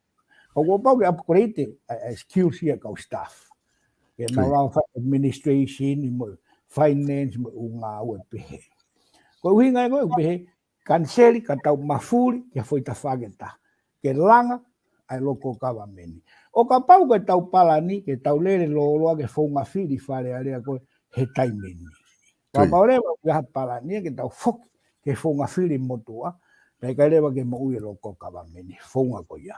Ka ʻoku pau ke upgrade ʻa e, ʻa e skills ia ʻa e kau staff. Ke nau lava fai administration mo e finance mo e ʻū ngāue pehē. Ko e ʻuhinga ia ko ē ʻoku pehē, kaniseli ka tau mafuli ki ha foʻi tafaʻaki ʻe taha. Ke langa ʻa e local government. ʻO kapau ko e tau palani, ke tau lele lōloa ki he founga fili Fale Alea ko ē he taimi ni. Kapau leva ʻoku ʻi ai ha palani ia ke tau foki ki he founga fili motuʻa, pea ʻikai leva ke moʻui e local government, founga ko ia.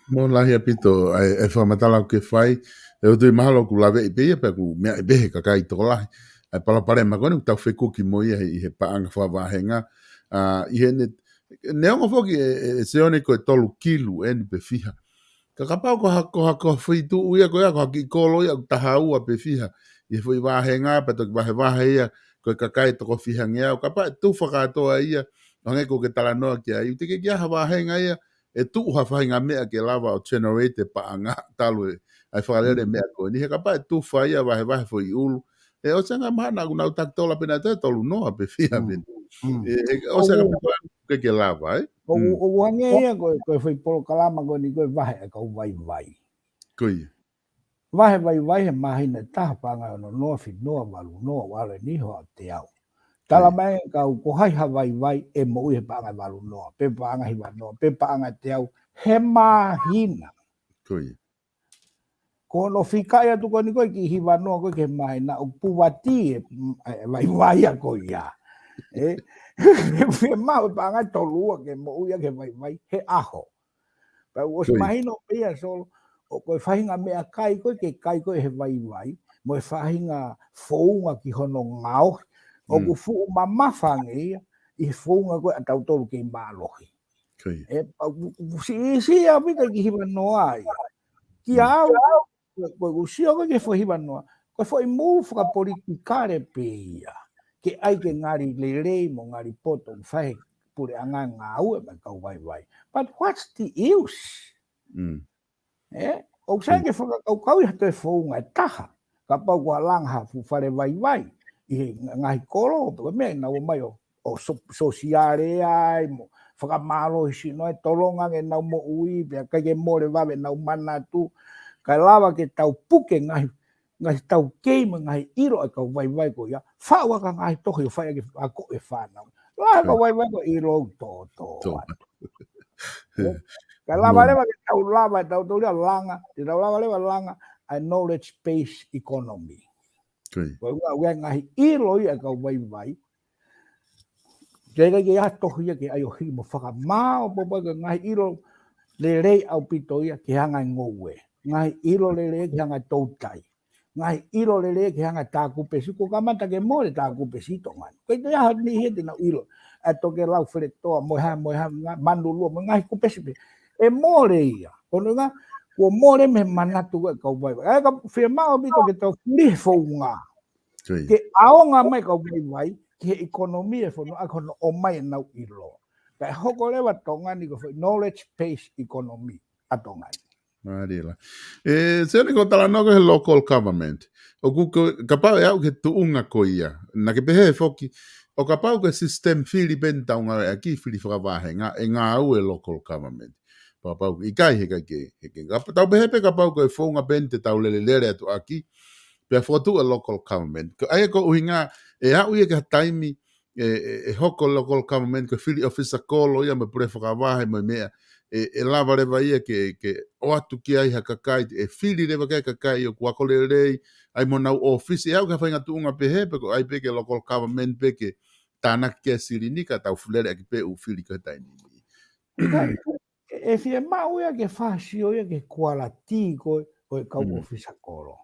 Mo lahi ʻaupito ʻa e, ʻa e fakamatala ʻoku ke fai, ʻe ʻoku ou tui mahalo ʻoku laveʻi pē ia pea ʻoku meaʻi pē ʻe he kakai tokolahi ʻa e palopalema ko eni ʻoku tau fekuki mo ia ʻi he paʻanga fakavāhenga, ʻa, ʻi heʻene, neongo foki ʻe, ʻe, ʻe Sione ko e tolu kilu eni pe fiha. Ka kapau ko ha, ko ha, ko ha feituʻu ia ko ia, ko ha kiʻi kolo ia ʻoku taha ua pe fiha ʻi he foʻi vāhenga, pea toki vahevahe ia ko e kakai toko fiha ngeau, kapau ʻe tufa kātoa ia, ʻo hangē ko ʻeku talanoa ki ai, ʻoku teʻeki ke ʻi ai ha vāhenga ia ʻe tuʻu ha faʻahinga meʻa ke lava ʻo generate e paʻanga talu e, ʻa e fakalele meʻa ko eni. He kapau ʻe tufa ia vahevahe foʻi ʻulu, ʻe ʻosi ange mahalo naʻa nau taki tola pē naʻe toe tolu noa pe fiha pē. ʻE, ʻe ʻosi ange mahalo ke, ke lava, ē? ʻO, ʻo, ʻo hangē ia ko e, ko e foʻi polokalama ko eni ko e vahe ʻa e kau vaivai. Ko ia. Vahe vaivai he māhina ʻe taha paʻanga ʻe ono noa, fitu noa, valu noa, ʻo ʻalu eni ʻo aʻu teau. Tala mai kau ko hai ha vaivai ʻe moʻui he paʻanga ʻe valu noa, pe paʻanga ʻe hiva noa, pe paʻanga ʻe teau, he māhina. Ko ia. Ko hono fika ia atu ko eni ko e kiʻi hiva noa ko ē ki he māhina ʻoku puvati e, e vaivai ia ko ia. ʻE, he maʻu e paʻanga ʻe tolu ua ke moʻui ia ki he vaivai he ʻaho. Pea ʻosi mahino pē ia Solo, ʻo ko e faʻahinga meʻakai ko ē ke kai ko ē he vaivai, mo e faʻahinga founga ki hono ngaohi, ʻoku fuʻu mamafa ange ia ʻi he founga ko ē ʻa tautolu kei mālohi. ʻE, pea ʻoku, ʻoku siʻisiʻi ʻaupito e kiʻi hiva noa ia. Kia au, ko e, ko e ʻuhinga ko ē ki he foʻi hiva noa, ko e foʻi move fakapolitikale pē ia. Ke ʻai ke ngali lelei mo ngali poto, ʻoku fai he puleʻanga ngāue mo e kau vaivai. But what's the use? ʻE, ʻoku sai ke fakakaukau ia ha toe founga ʻe taha. Kapau ko e langa ha fuʻu fale vaivai ʻi he ngaahi kolo, pe ko e meʻa ʻenau ō mai ʻo, ʻo so-, sosiale ai mo fakamālohisino ai, tolonga ange ʻenau moʻui, pea ʻikai ke mole vave ʻenau manatu, kae lava ke tau puke ngaahi, ngaahi taukei mo e ngaahi ʻilo ʻa e kau vaivai ko ia, faʻu ʻaki ha ngaahi tohi ʻo fai ʻaki ʻa e ako e fānau. Lahi e kau vaivai ko e ʻilo ʻoku tōtō atu. Kae lava leva ke tau lava, tau tau lea langa, te tau lava leva langa ʻa e knowledge based economy. Ko e ʻuhinga ʻoku ʻi ai e ngaahi ʻilo ia ʻa e kau vaivai. Ke ʻikai ke ʻi ai ha tohi ia ke ʻai ʻo hiki mo fakamāʻopoʻopo ʻaki e ngaahi ʻilo lelei ʻaupito ia ke hanga ʻe ngoue. Ngaahi ʻilo lelei ke hanga ʻe toutai. Ngaahi ʻilo lelei ke hanga ʻe tākupesi, kuo kamata ke mole tākupesi ʻi Tonga ni. Ko e toe ʻi ai ha niʻihi ia te nau ʻilo. ʻA e tokelau feletoa, mo e hā, mo e hā, ngaahi manulua, mo e ngaahi kupesi pē. ʻE mole ia. Ko hono ʻuhinga, kuo mole mei he manatu ko ē ʻa e kau vaivai. ʻA ia ka fiemaʻu ʻaupito ke tau fuli he founga. Ke ʻaonga mai e kau vaivai ki he economy e fonua, ʻa ko hono ʻomai ʻenau ʻilo. Kae hoko leva Tonga ni ko e foʻi knowledge based economy ʻa Tonga ni. Mālie lahi. ʻE, Sione, ko e talanoa ko ē he local government. ʻOku ko, kapau ʻe aʻu ki he tuʻunga ko ia. Naʻa ke pehē foki, ʻo kapau ko e system fili pē eni te tau ngāueʻaki, fili fakavāhenga, ʻe ngāue e local government. Pea kapau ʻikai, heʻikai ke, heʻikai ke. Kapa-, tau pehē pē kapau ko e founga pē eni te tau lelelele atu ʻaki, pea fokotuʻu e local government. Ko ia ko e ʻuhinga, ʻe aʻu ia ki ha taimi, ʻe, ʻe, ʻe hoko e local government ko e fili ʻōfisa kolo ia mo e pule fakavahe mo e meʻa, ʻe, ʻe lava leva ia ke, ke ʻoatu ki ai ha kakai, ʻe fili leva ki ai e kakai ʻoku ako lelei, ʻai mo honau ʻōfisi, ʻe aʻu ki ha faʻahinga tuʻunga pehē, pe ko e ʻai pē ke local government pē ke, tānaki ki he silini ka tau fulele ʻaki pē ʻū fili ko e taimi ni. ʻIkai, ʻe fiemaʻu ia ke fai ha sio ia ki he kualiti ko ē ʻo e kau Mm. ʻōfisa kolo.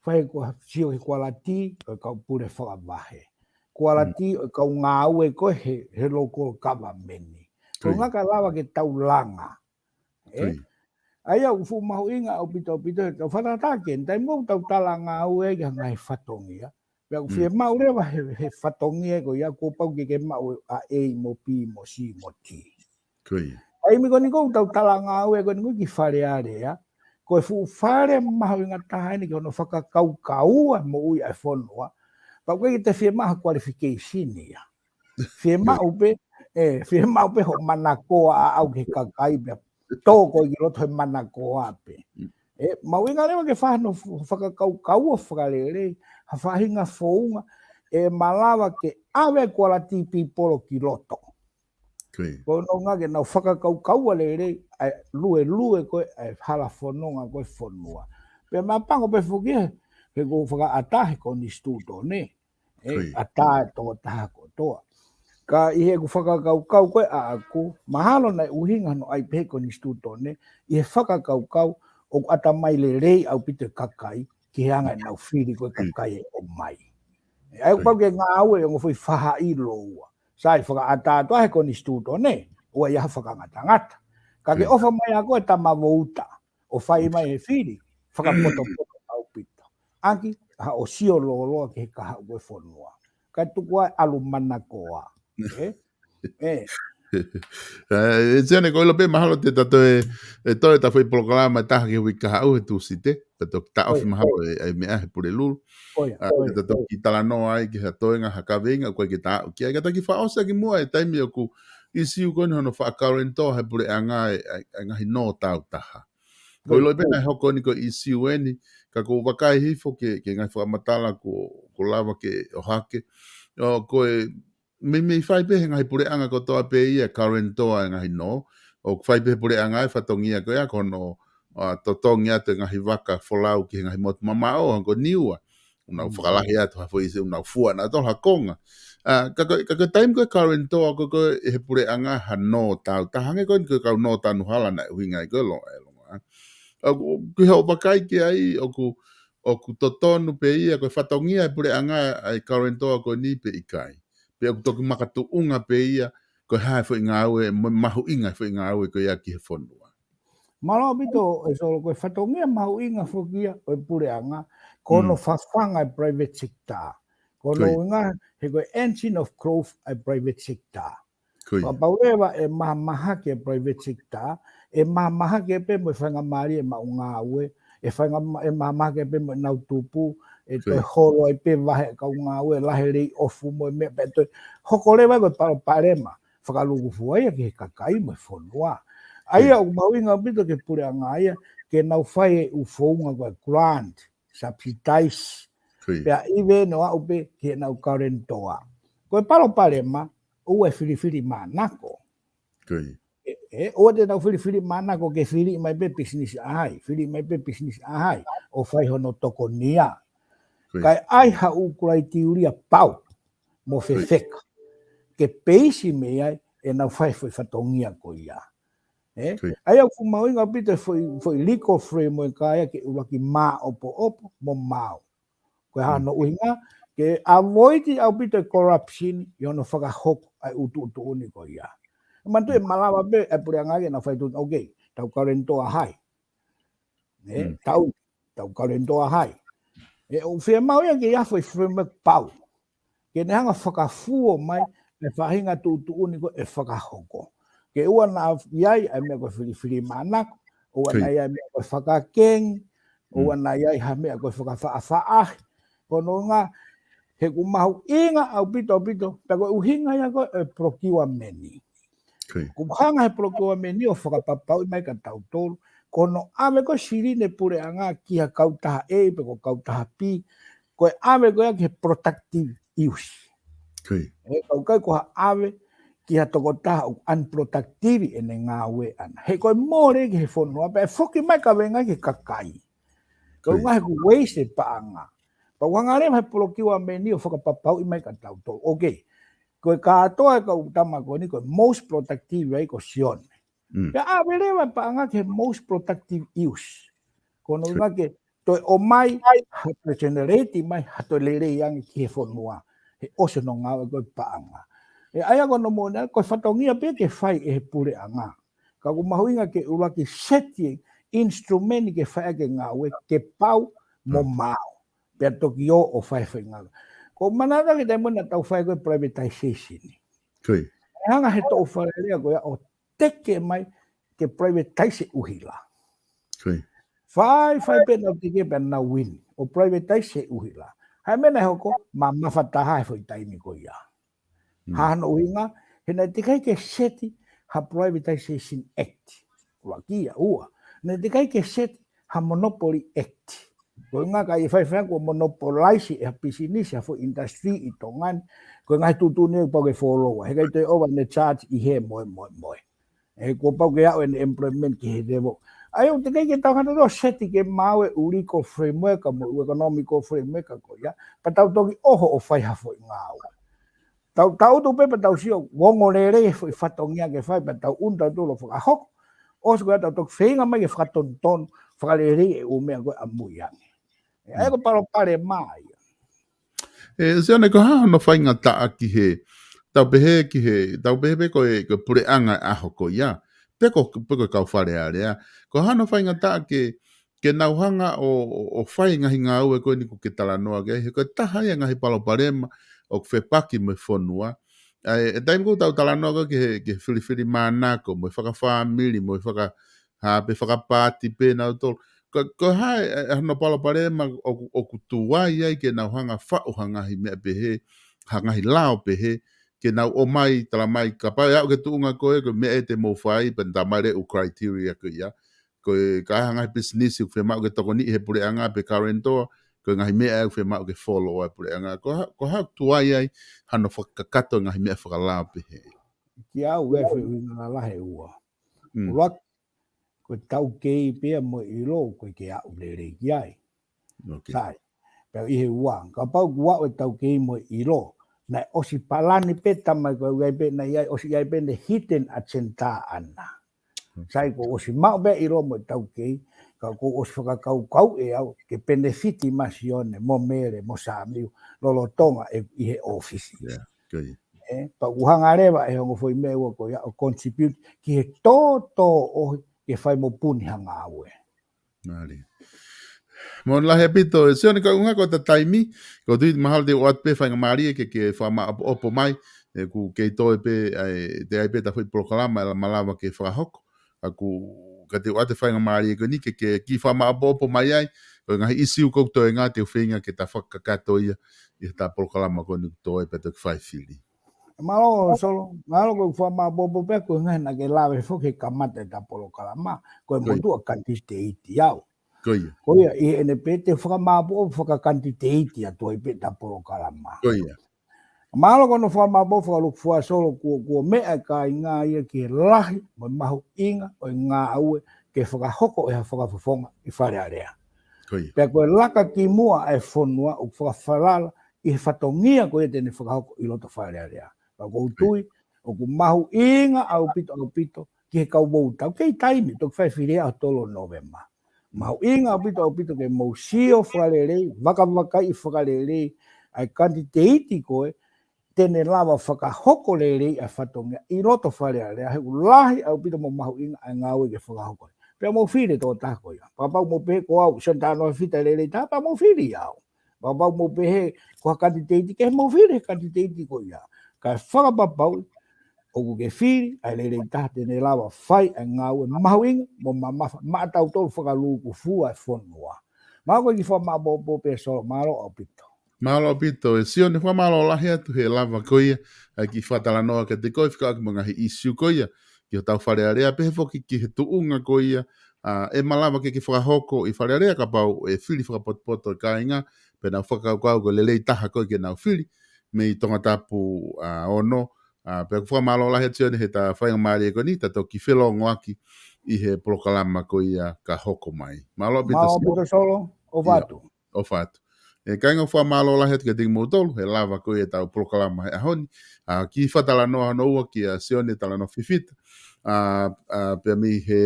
Fai ko ha sio ki he kualiti ʻo e kau pule fakavahe. Kualiti Mm. ʻo e kau ngāue ko ē he, he local government. Ko Ko ia. ngā ka lava ke tau langa. Ē? Ko ia. ʻA ia ʻoku fuʻu mahuʻinga ʻaupito ʻaupito he tau fakatātā ke, taimi ʻoku tau tala ngāue ai ki he ngaahi fatongia. Pea ʻoku Mm. fiemaʻu leva he, he fatongia ko ia kuo pau ke ke maʻu ʻa A mo B mo C mo D. Ko ia. Taimi ko eni ʻoku tau tala ngāue ko eni ki Fale Alea, ko e fuʻu fale mahuʻinga taha eni ki hono fakakaukaua moʻui ʻa e fonua. Pea ʻoku ʻikai ke te fiemaʻu ha qualification ia. Fiemaʻu pē, ē, fiemaʻu pē hoʻo manakoa ʻaʻau ki he kakai pea tō koe ki loto he manakoa pē. Mm. Ē, mahuʻinga leva ke fai hano f-, fakakaukaua fakalelei, ha faʻahinga founga, ʻe malava ke ʻave kualiti pipolo ki loto. Ko ia. Ko hono ʻuhinga ke nau fakakaukaua lelei, ʻa e luelue ko ē, ʻa e hala fononga ko ē fonua. Pea ma pango pē foki ē, he ʻoku fakaʻatā he konisitūtone. Ē, Ko ia. ʻatā e tokotaha kotoa. Ka ʻi heʻeku fakakaukau ko ē ʻaʻaku, mahalo naʻe ʻuhinga hono ʻai pē he konisitūtone, ʻi he fakakaukau ʻoku ʻatamai lelei ʻaupito e kakai, ki he anga ʻenau fili ko ē Mm. kakai ʻe ʻomai. ʻA ia ʻoku Ko ia. pau ke ngāue ʻi he ongo foʻi fahaʻilo ua. Sai fakaʻatā atu ʻa e konisitūtone, ʻoua ʻe ʻi ai ha fakangatangata. Ka ke Ko ia. ʻofa mai ʻa koe tama vouta, ʻo fai mai he fili, fakapotopoto ʻaupito. ʻAki, haʻo sio lōloa ki he kahaʻu ko ē fonua. Kae tuku ai ʻalu manakoa. Ē? Ē. Ē, ʻe Sione, ko ilo pē mahalo te ta toe, ʻe toe ta foʻi polokalama ʻe taha ki he uike kahaʻu he Tūsite. Pea toki taʻofi Ko ia. mahalo ʻe, ʻe meʻa he Pulelulu. Ko ia, ʻA, ko ia, te ta ko ia. toki talanoa ai ki ha toenga ha kaveinga, ko e ke taʻu ki ai. Ka ta kiʻi fakaʻosi ʻaki muʻa e taimi ʻoku ʻisiu ko eni hono fakalenitoa he puleʻanga e, e, e ngaahi nō tāutaha. Ko Ko ia, ilo pē ko ia. naʻe hoko eni ko e ʻisiu eni, ka ʻoku ou vakai hifo ki he, ki he ngaahi fakamatala kuo, kuo lava ke ʻohake. ʻO, ko e meimei fai pē he ngaahi puleʻanga kotoa pē ia e kalenitoa e ngaahi nō. ʻOku fai pē he puleʻanga e fatongia ko ia ko hono, ʻa, totongi atu e ngaahi vaka folau ki he ngaahi motu mamaʻo, hangē ko Niua. ʻOku nau Mm. fakalahi atu ha foʻi ʻise, ʻoku nau fua nautolu ha konga. ʻA, ka ko, ka ko e taimi ko e kalenitoa ko ē ko ē he puleʻanga ha nō tāutaha, hangē ko eni ko e kau nō tanu hala naʻe ʻuhinga ai ko ē lo, e longoaʻa. ʻA, ko, ko hoʻo vakai ki ai ʻoku, ʻoku totonu pē ia, ko e fatongia e puleʻanga ʻa e kalenitoa ko eni pe ʻikai. Pe ʻoku toki makatuʻunga pē ia, ko e hā e foʻi ngāue, mo e mahuʻinga e foʻi ngāue ko ia ki he fonua. Mālō ʻaupito, ʻe Solo, ko e fatongia mahuʻinga foki ia ʻo e puleʻanga, ko hono Mm. fafanga e private sector. Ko hono Ko ia. ʻuhinga, he ko e engine of growth e private sector. Ko ia. Kapau leva ʻe mahamahaki e private sector, ʻe mahamahaki pē mo e faingamālie ʻemau ngāue, ʻe fainga-, ʻe mahamahaki pē mo ʻenau tupu, ʻe Ko ia. toe holo ai pē vahe kau ngāue, lahi e layoff mo e meʻa pē toe. Hoko leva ko e palopalema fakalūkufua ia ki he kakai mo e fonua. ʻA ia Ko ia. ʻoku mahuʻinga ʻaupito ki he puleʻanga ia, ke nau fai e ʻū founga ko e grant, subsidize, Ko ia. pea ʻi ai ʻenau aʻu pē ki heʻenau kalenitoa. Ko e palopalema, ʻoua ʻe filifilimānako. Ko ia. ʻE, ʻe, ʻoua te nau filifilimānako ke fili mai pē pisinisi ʻa hai, fili mai pē pisinisi ʻa hai, ʻo fai hono tokonia. Ko ia. Kae ʻai ha ʻū kulaitiulia pau, mo Ko ia. fefeka. Ke peisi mei ai, ʻenau fai foʻi fatongia ko ia. Ē? Ko ia. ʻA ia ʻoku mahuʻinga ʻaupito e foʻi, foʻi legal framework ko ia ke ʻuluaki māʻopoʻopo, mo maau. Ko e hā Mm. hono ʻuhinga, ke avoid ʻaupito e corruption, ʻi hono fakahoko ʻa e ʻū tuʻutuʻuni ko ia. Manatuʻi Mm. ʻe malava pē, e puleʻanga ke nau fai tuʻu, okay, tau kalenitoa hai. Ē, Mm. tau, tau kalenitoa hai. ʻE ʻoku fiemaʻu ia ke ʻi ai ha foʻi framework pau. Ke ne hanga fakafuo mai, e faʻahinga tuʻutuʻuni ko ē ʻe fakahoko. Ke ʻoua naʻa ʻi ai, ʻa e meʻa ko e filifilimānako, ʻoua Ko ia. naʻa ʻi ai meʻa ko e fakakengi, ʻoua Mm. naʻa ʻi ai ha meʻa ko e fakafaʻafaʻahi. Ko hono ʻuhinga, he ʻoku mahuʻinga ʻaupito, ʻaupito, pea ko e ʻuhinga ia ko e procurement. Ko ia. ʻOku hanga he procurement ʻo fakapapauʻi mai kia tautolu, ko hono ʻave ko ē silini puleʻanga ki ha kautaha A pe ko e kautaha B, ko e ʻave ko ia ki he productive use. Ko ia. Ē, ʻoku ʻikai ko ha ʻave ki ha tokotaha ʻoku unproductive ʻene ngāue ʻana. He ko e mole ki he fonua, pea ʻe foki mai e kaveinga ki he kakai. Ko Ko ia. ngaahi ʻoku waste e paʻanga. Pea ʻoku hanga leva he procurement ʻo fakapapauʻi mai kia tautolu. Okay. Ko e kātoa e kau tama ko eni ko e most productive ai ko Sione. Pea ʻave leva e paʻanga ki he most productive use. Ko hono ʻuhinga ke toe ʻomai ha toe generate mai ha toe lelei ange ki he fonua. He ʻosi hono ngāue ko e paʻanga. ʻE ʻai ko hono moʻoni ko e fatongia pē ke fai ʻe he puleʻanga. Ka ʻoku mahuʻinga ke ʻuluaki seti e instrument ke fai ʻaki e ngāue ke pau mo maau. Pea toki ō ʻo fai fai ngāue. Ko e manatu ki he taimi naʻa tau fai ko e privatization. ʻE hanga he toʻu Fale Alea ko ia ʻo teke mai ke privatize e ʻuhila. Fai fai pē nau teke pē nau win ʻo privatize e ʻuhila. Hai mena e hoko ma mafataha e foʻi taimi ko ia. Hano ʻuhinga, he naʻe teʻeki ai ke seti ha Privatization Act. ʻUluaki ia, ua. Naʻe teʻeki ai ke seti ha Monopoly Act. Ko e ngaahi kai e faifai ko monopolize e ha business, ha foʻi industry ʻi Tonga ni. Ko e ngaahi tuʻutuʻuni ʻoku pau ke follow. He kai toe ova ne charge ʻi he moe, moe, moe. ʻE kuo pau ke aʻu ʻene employment ki he level. ʻAi ʻoku teʻeki ai ke tau hanga ʻo seti ke maau e ʻū legal framework mo e economical framework ko ia. Pea tau toki ʻoho ʻo fai ha foʻi ngāue. Tau, tau tuʻu pē pea tau sio, ongo lelei e foʻi fatongia ke fai, pea tau ʻunu tau tolo fakahoko. ʻOsi ko ia tau toki feinga mai ke fakatonutonu, fakalelei e ʻū meʻa ko e ʻamui ange. ʻE, ʻai ko palopalema ia. ʻE, Sione, ko e hā hono faingataʻa ki he, tau pehē ki he, tau pehē pē ko e, ko e puleʻanga e ʻaho ko ia. Pe ko, pe ko e kau Fale Alea. Ko e hā hono faingataʻa ke, ke nau hanga ʻo, ʻo, ʻo fai ngaahi ngāue ko eni ʻoku ke talanoa ki ai. He ko e taha ia ngaahi palopalema ʻoku fepaki mo e fonua. ʻA e, e taimi ʻoku tau talanoa ko ē ki he, ki he filifilimānako, mo e fakafāmili, mo e faka, ha pe fakapaati pē nautolu. Ko, ko e hā e, e hono palopalema ʻoku, ʻoku tuai ai ke nau hanga faʻu ha ngaahi meʻa pehē, ha ngaahi lao pehē, ke nau ō mai, tala mai, kapau ʻe aʻu ki he tuʻunga ko ē, ko e meʻa ē te mou fai, pea tala mai e ʻū criteria ko ia. Ko e ka ha ngaahi business ʻoku fiemaʻu ke tokoniʻi he puleʻanga pe guarantor, ko e ngaahi meʻa ʻoku fiemaʻu ke follow ai puleʻanga. Ko e hā, ko e hā ʻoku tuai ai, hano fakakakato ngaahi meʻa fakalao pehē. Ki au e foʻi ʻuhinga lalahi ʻe ua. ʻUluaki, ko e taukei pea mo e ʻilo, ko e ke aʻu lelei ki ai. Sai. Pea ʻi he ua, kapau kuo aʻu e taukei mo e ʻilo, naʻe ʻosi palani pē tama ko e ʻai pē naʻe ʻi ai, ʻosi ʻi ai pē ʻene hidden agenda ʻana. Sai kuo ʻosi maʻu pē ʻilo mo e taukei, ka kuo ʻosi fakakaukau ʻe au, ke penefiti mai Sione, mo Mele, mo Samiu, lolotonga ʻi he ʻōfisi. ʻE, pea ʻoku hanga leva ʻe he ongo foʻi meʻa ua ko ia ʻo contribute ki he tōtōʻohi ke fai mo puni ha ngāue. Mālie. Mālō lahi ʻaupito, ʻe Sione, ka ʻuhinga ko e taimi, ko e tui mahalo te u ʻoatu pē faingamālie ke, ke fakamāʻopoʻopo mai, ʻe ʻoku kei toe pē, ʻa e, te ʻi ai pē ta foʻi polokalama, ʻe malava ke fakahoko. ʻA ʻoku, ka te u ʻoatu e faingamālie ko eni ke, ke kiʻi fakamāʻopoʻopo mai ai, ko e ngaahi ʻisiū ʻoku toenga te u feinga ke ta fakakakato ia, ʻi he ta polokalama ko eni ʻoku toe pē toki fai fili. Mālō, Solo, mālō ko e fakamāʻopoʻopo pē ko e ngaahi naʻa ke lave foki he kamata e ta polokalama, ko e motuʻa kanititeiti au. Ko ia. Ko ia, ʻi heʻene pē te fakamāʻopoʻopo fakakantiteiti atu ai pē ta polokalama. Mālō ko hono fakamāʻopoʻopo fakalūkufua Solo kuo, kuo meʻa e kāinga ia ki he lahi, mo e mahuʻinga, ʻo e ngāue, ke fakahoko ʻe ha fakafofonga ʻi Fale Alea. Pea ko e laka ki muʻa e fonua ʻoku fakafalala, ʻi he fatongia ko ia te ne fakahoko ʻi loto Fale Alea. Pea ʻoku ou tui, ʻoku mahuʻinga ʻaupito ʻaupito, ki he kau vouti. Kei taimi, toki fai fili ʻaho tolu Nōvema. Mahuʻinga ʻaupito ʻaupito ke mou sio fakalelei, vakavakaiʻi fakalelei, ʻa e kanititeiti ko ē, te ne lava fakahoko lelei ʻa e fatongia ʻi loto Fale Alea, he ʻoku lahi ʻaupito mo mahuʻinga ʻa e ngāue ke fakahoko. Pea mou fili e tokotaha ko ia. Kapau mou pehē ko au, Sione Talanoa Fita lelei taha, pea mou fili au. Kapau mou pehē ko ha kanititeiti kehe, mou fili he kanititeiti ko ia. Kae fakapapauʻi, ʻoku ke fili ʻa e lelei taha te ne lava fai ʻa e ngāue mahuʻinga mo mamafa maʻatautolu fakalūkufua e fonua. Mālō ko e kiʻi fakamāʻopoʻopo pē Solo, mālō ʻaupito. Mālō ʻaupito, ʻe Sione, fakamālō lahi atu he lava ko ia, ʻa e kiʻi fakatalanoa kiate koe, fekauʻaki mo e ngaahi ʻisiū ko ia, ki hotau Fale Alea, pehē foki ki he tuʻunga ko ia, ʻa, ʻe malava ke ke fakahoko ʻi Fale Alea kapau ʻe fili fakapotopoto e kāinga, pea nau fakakaukau ko e lelei taha ko ē ke nau fili, mei Tongatapu, ʻa, ono, ʻa, pea ʻoku fakamālō lahi atu Sione he ta faingamālie ko eni, ta toki felōngoaki ʻi he polokalama ko ia ka hoko mai. Mālō ʻaupito Sione. Mālō ʻaupito Solo, ʻofa atu. ʻIo, ʻofa atu. ʻE kāinga, fakamālō lahi atu kiate kimoutolu he lava ko ia ʻetau polokalama he ʻaho ni. ʻA, kiʻi fakatalanoa hono ua kia Sione Talanoa Fifita. ʻA, ʻa, pea mei he,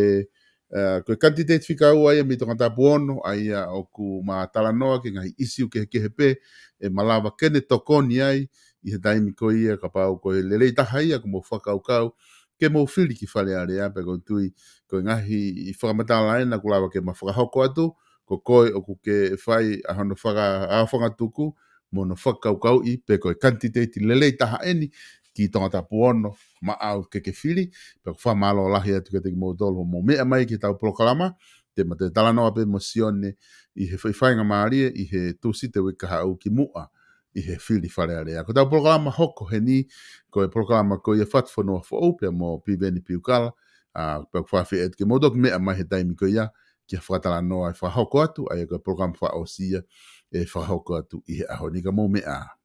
ʻa, ko e kanititeiti fika ua ia mei Tongatapu ono, ʻa ia ʻoku ma talanoa ki he ngaahi ʻisiū kehekehe pē ʻe malava ke ne tokoni ai ʻi he taimi ko ia, kapau ko e lelei taha ia ʻoku mou fakakaukau ke mou fili ki Fale Alea. Pea ʻoku ou tui ko e ngaahi fakamatala ena ʻoku lava ke ma fakahoko atu, ko koe ʻoku ke fai ʻa hono faka-, ʻa e fangatuku mo hono fakakaukauʻi pe ko e kanititeiti lelei taha eni ki Tongatapu ono maʻau ke ke fili. Pea ʻoku fakamālō lahi atu kiate kimoutolu hoʻomou meʻa mai ki heʻetau polokalama. Te ma toe talanoa pē mo Sione ʻi he faingamālie ʻi he Tūsite uike kahaʻu kimuʻa ʻi he fili Fale Alea. Ko ʻetau polokalama hoko heni, ko e polokalama ko ia Fatufonua Foʻou pea mo Piveni Piukala. ʻA, pea ʻoku fakaafeʻi atu kimoutolu ke meʻa mai he taimi ko ia ki ha fakatalanoa ʻe fakahoko atu, ʻa ia ko e polokalama fakaʻosi ia ʻe fakahoko atu ʻi he ʻaho ni. Ka mou meʻa ā.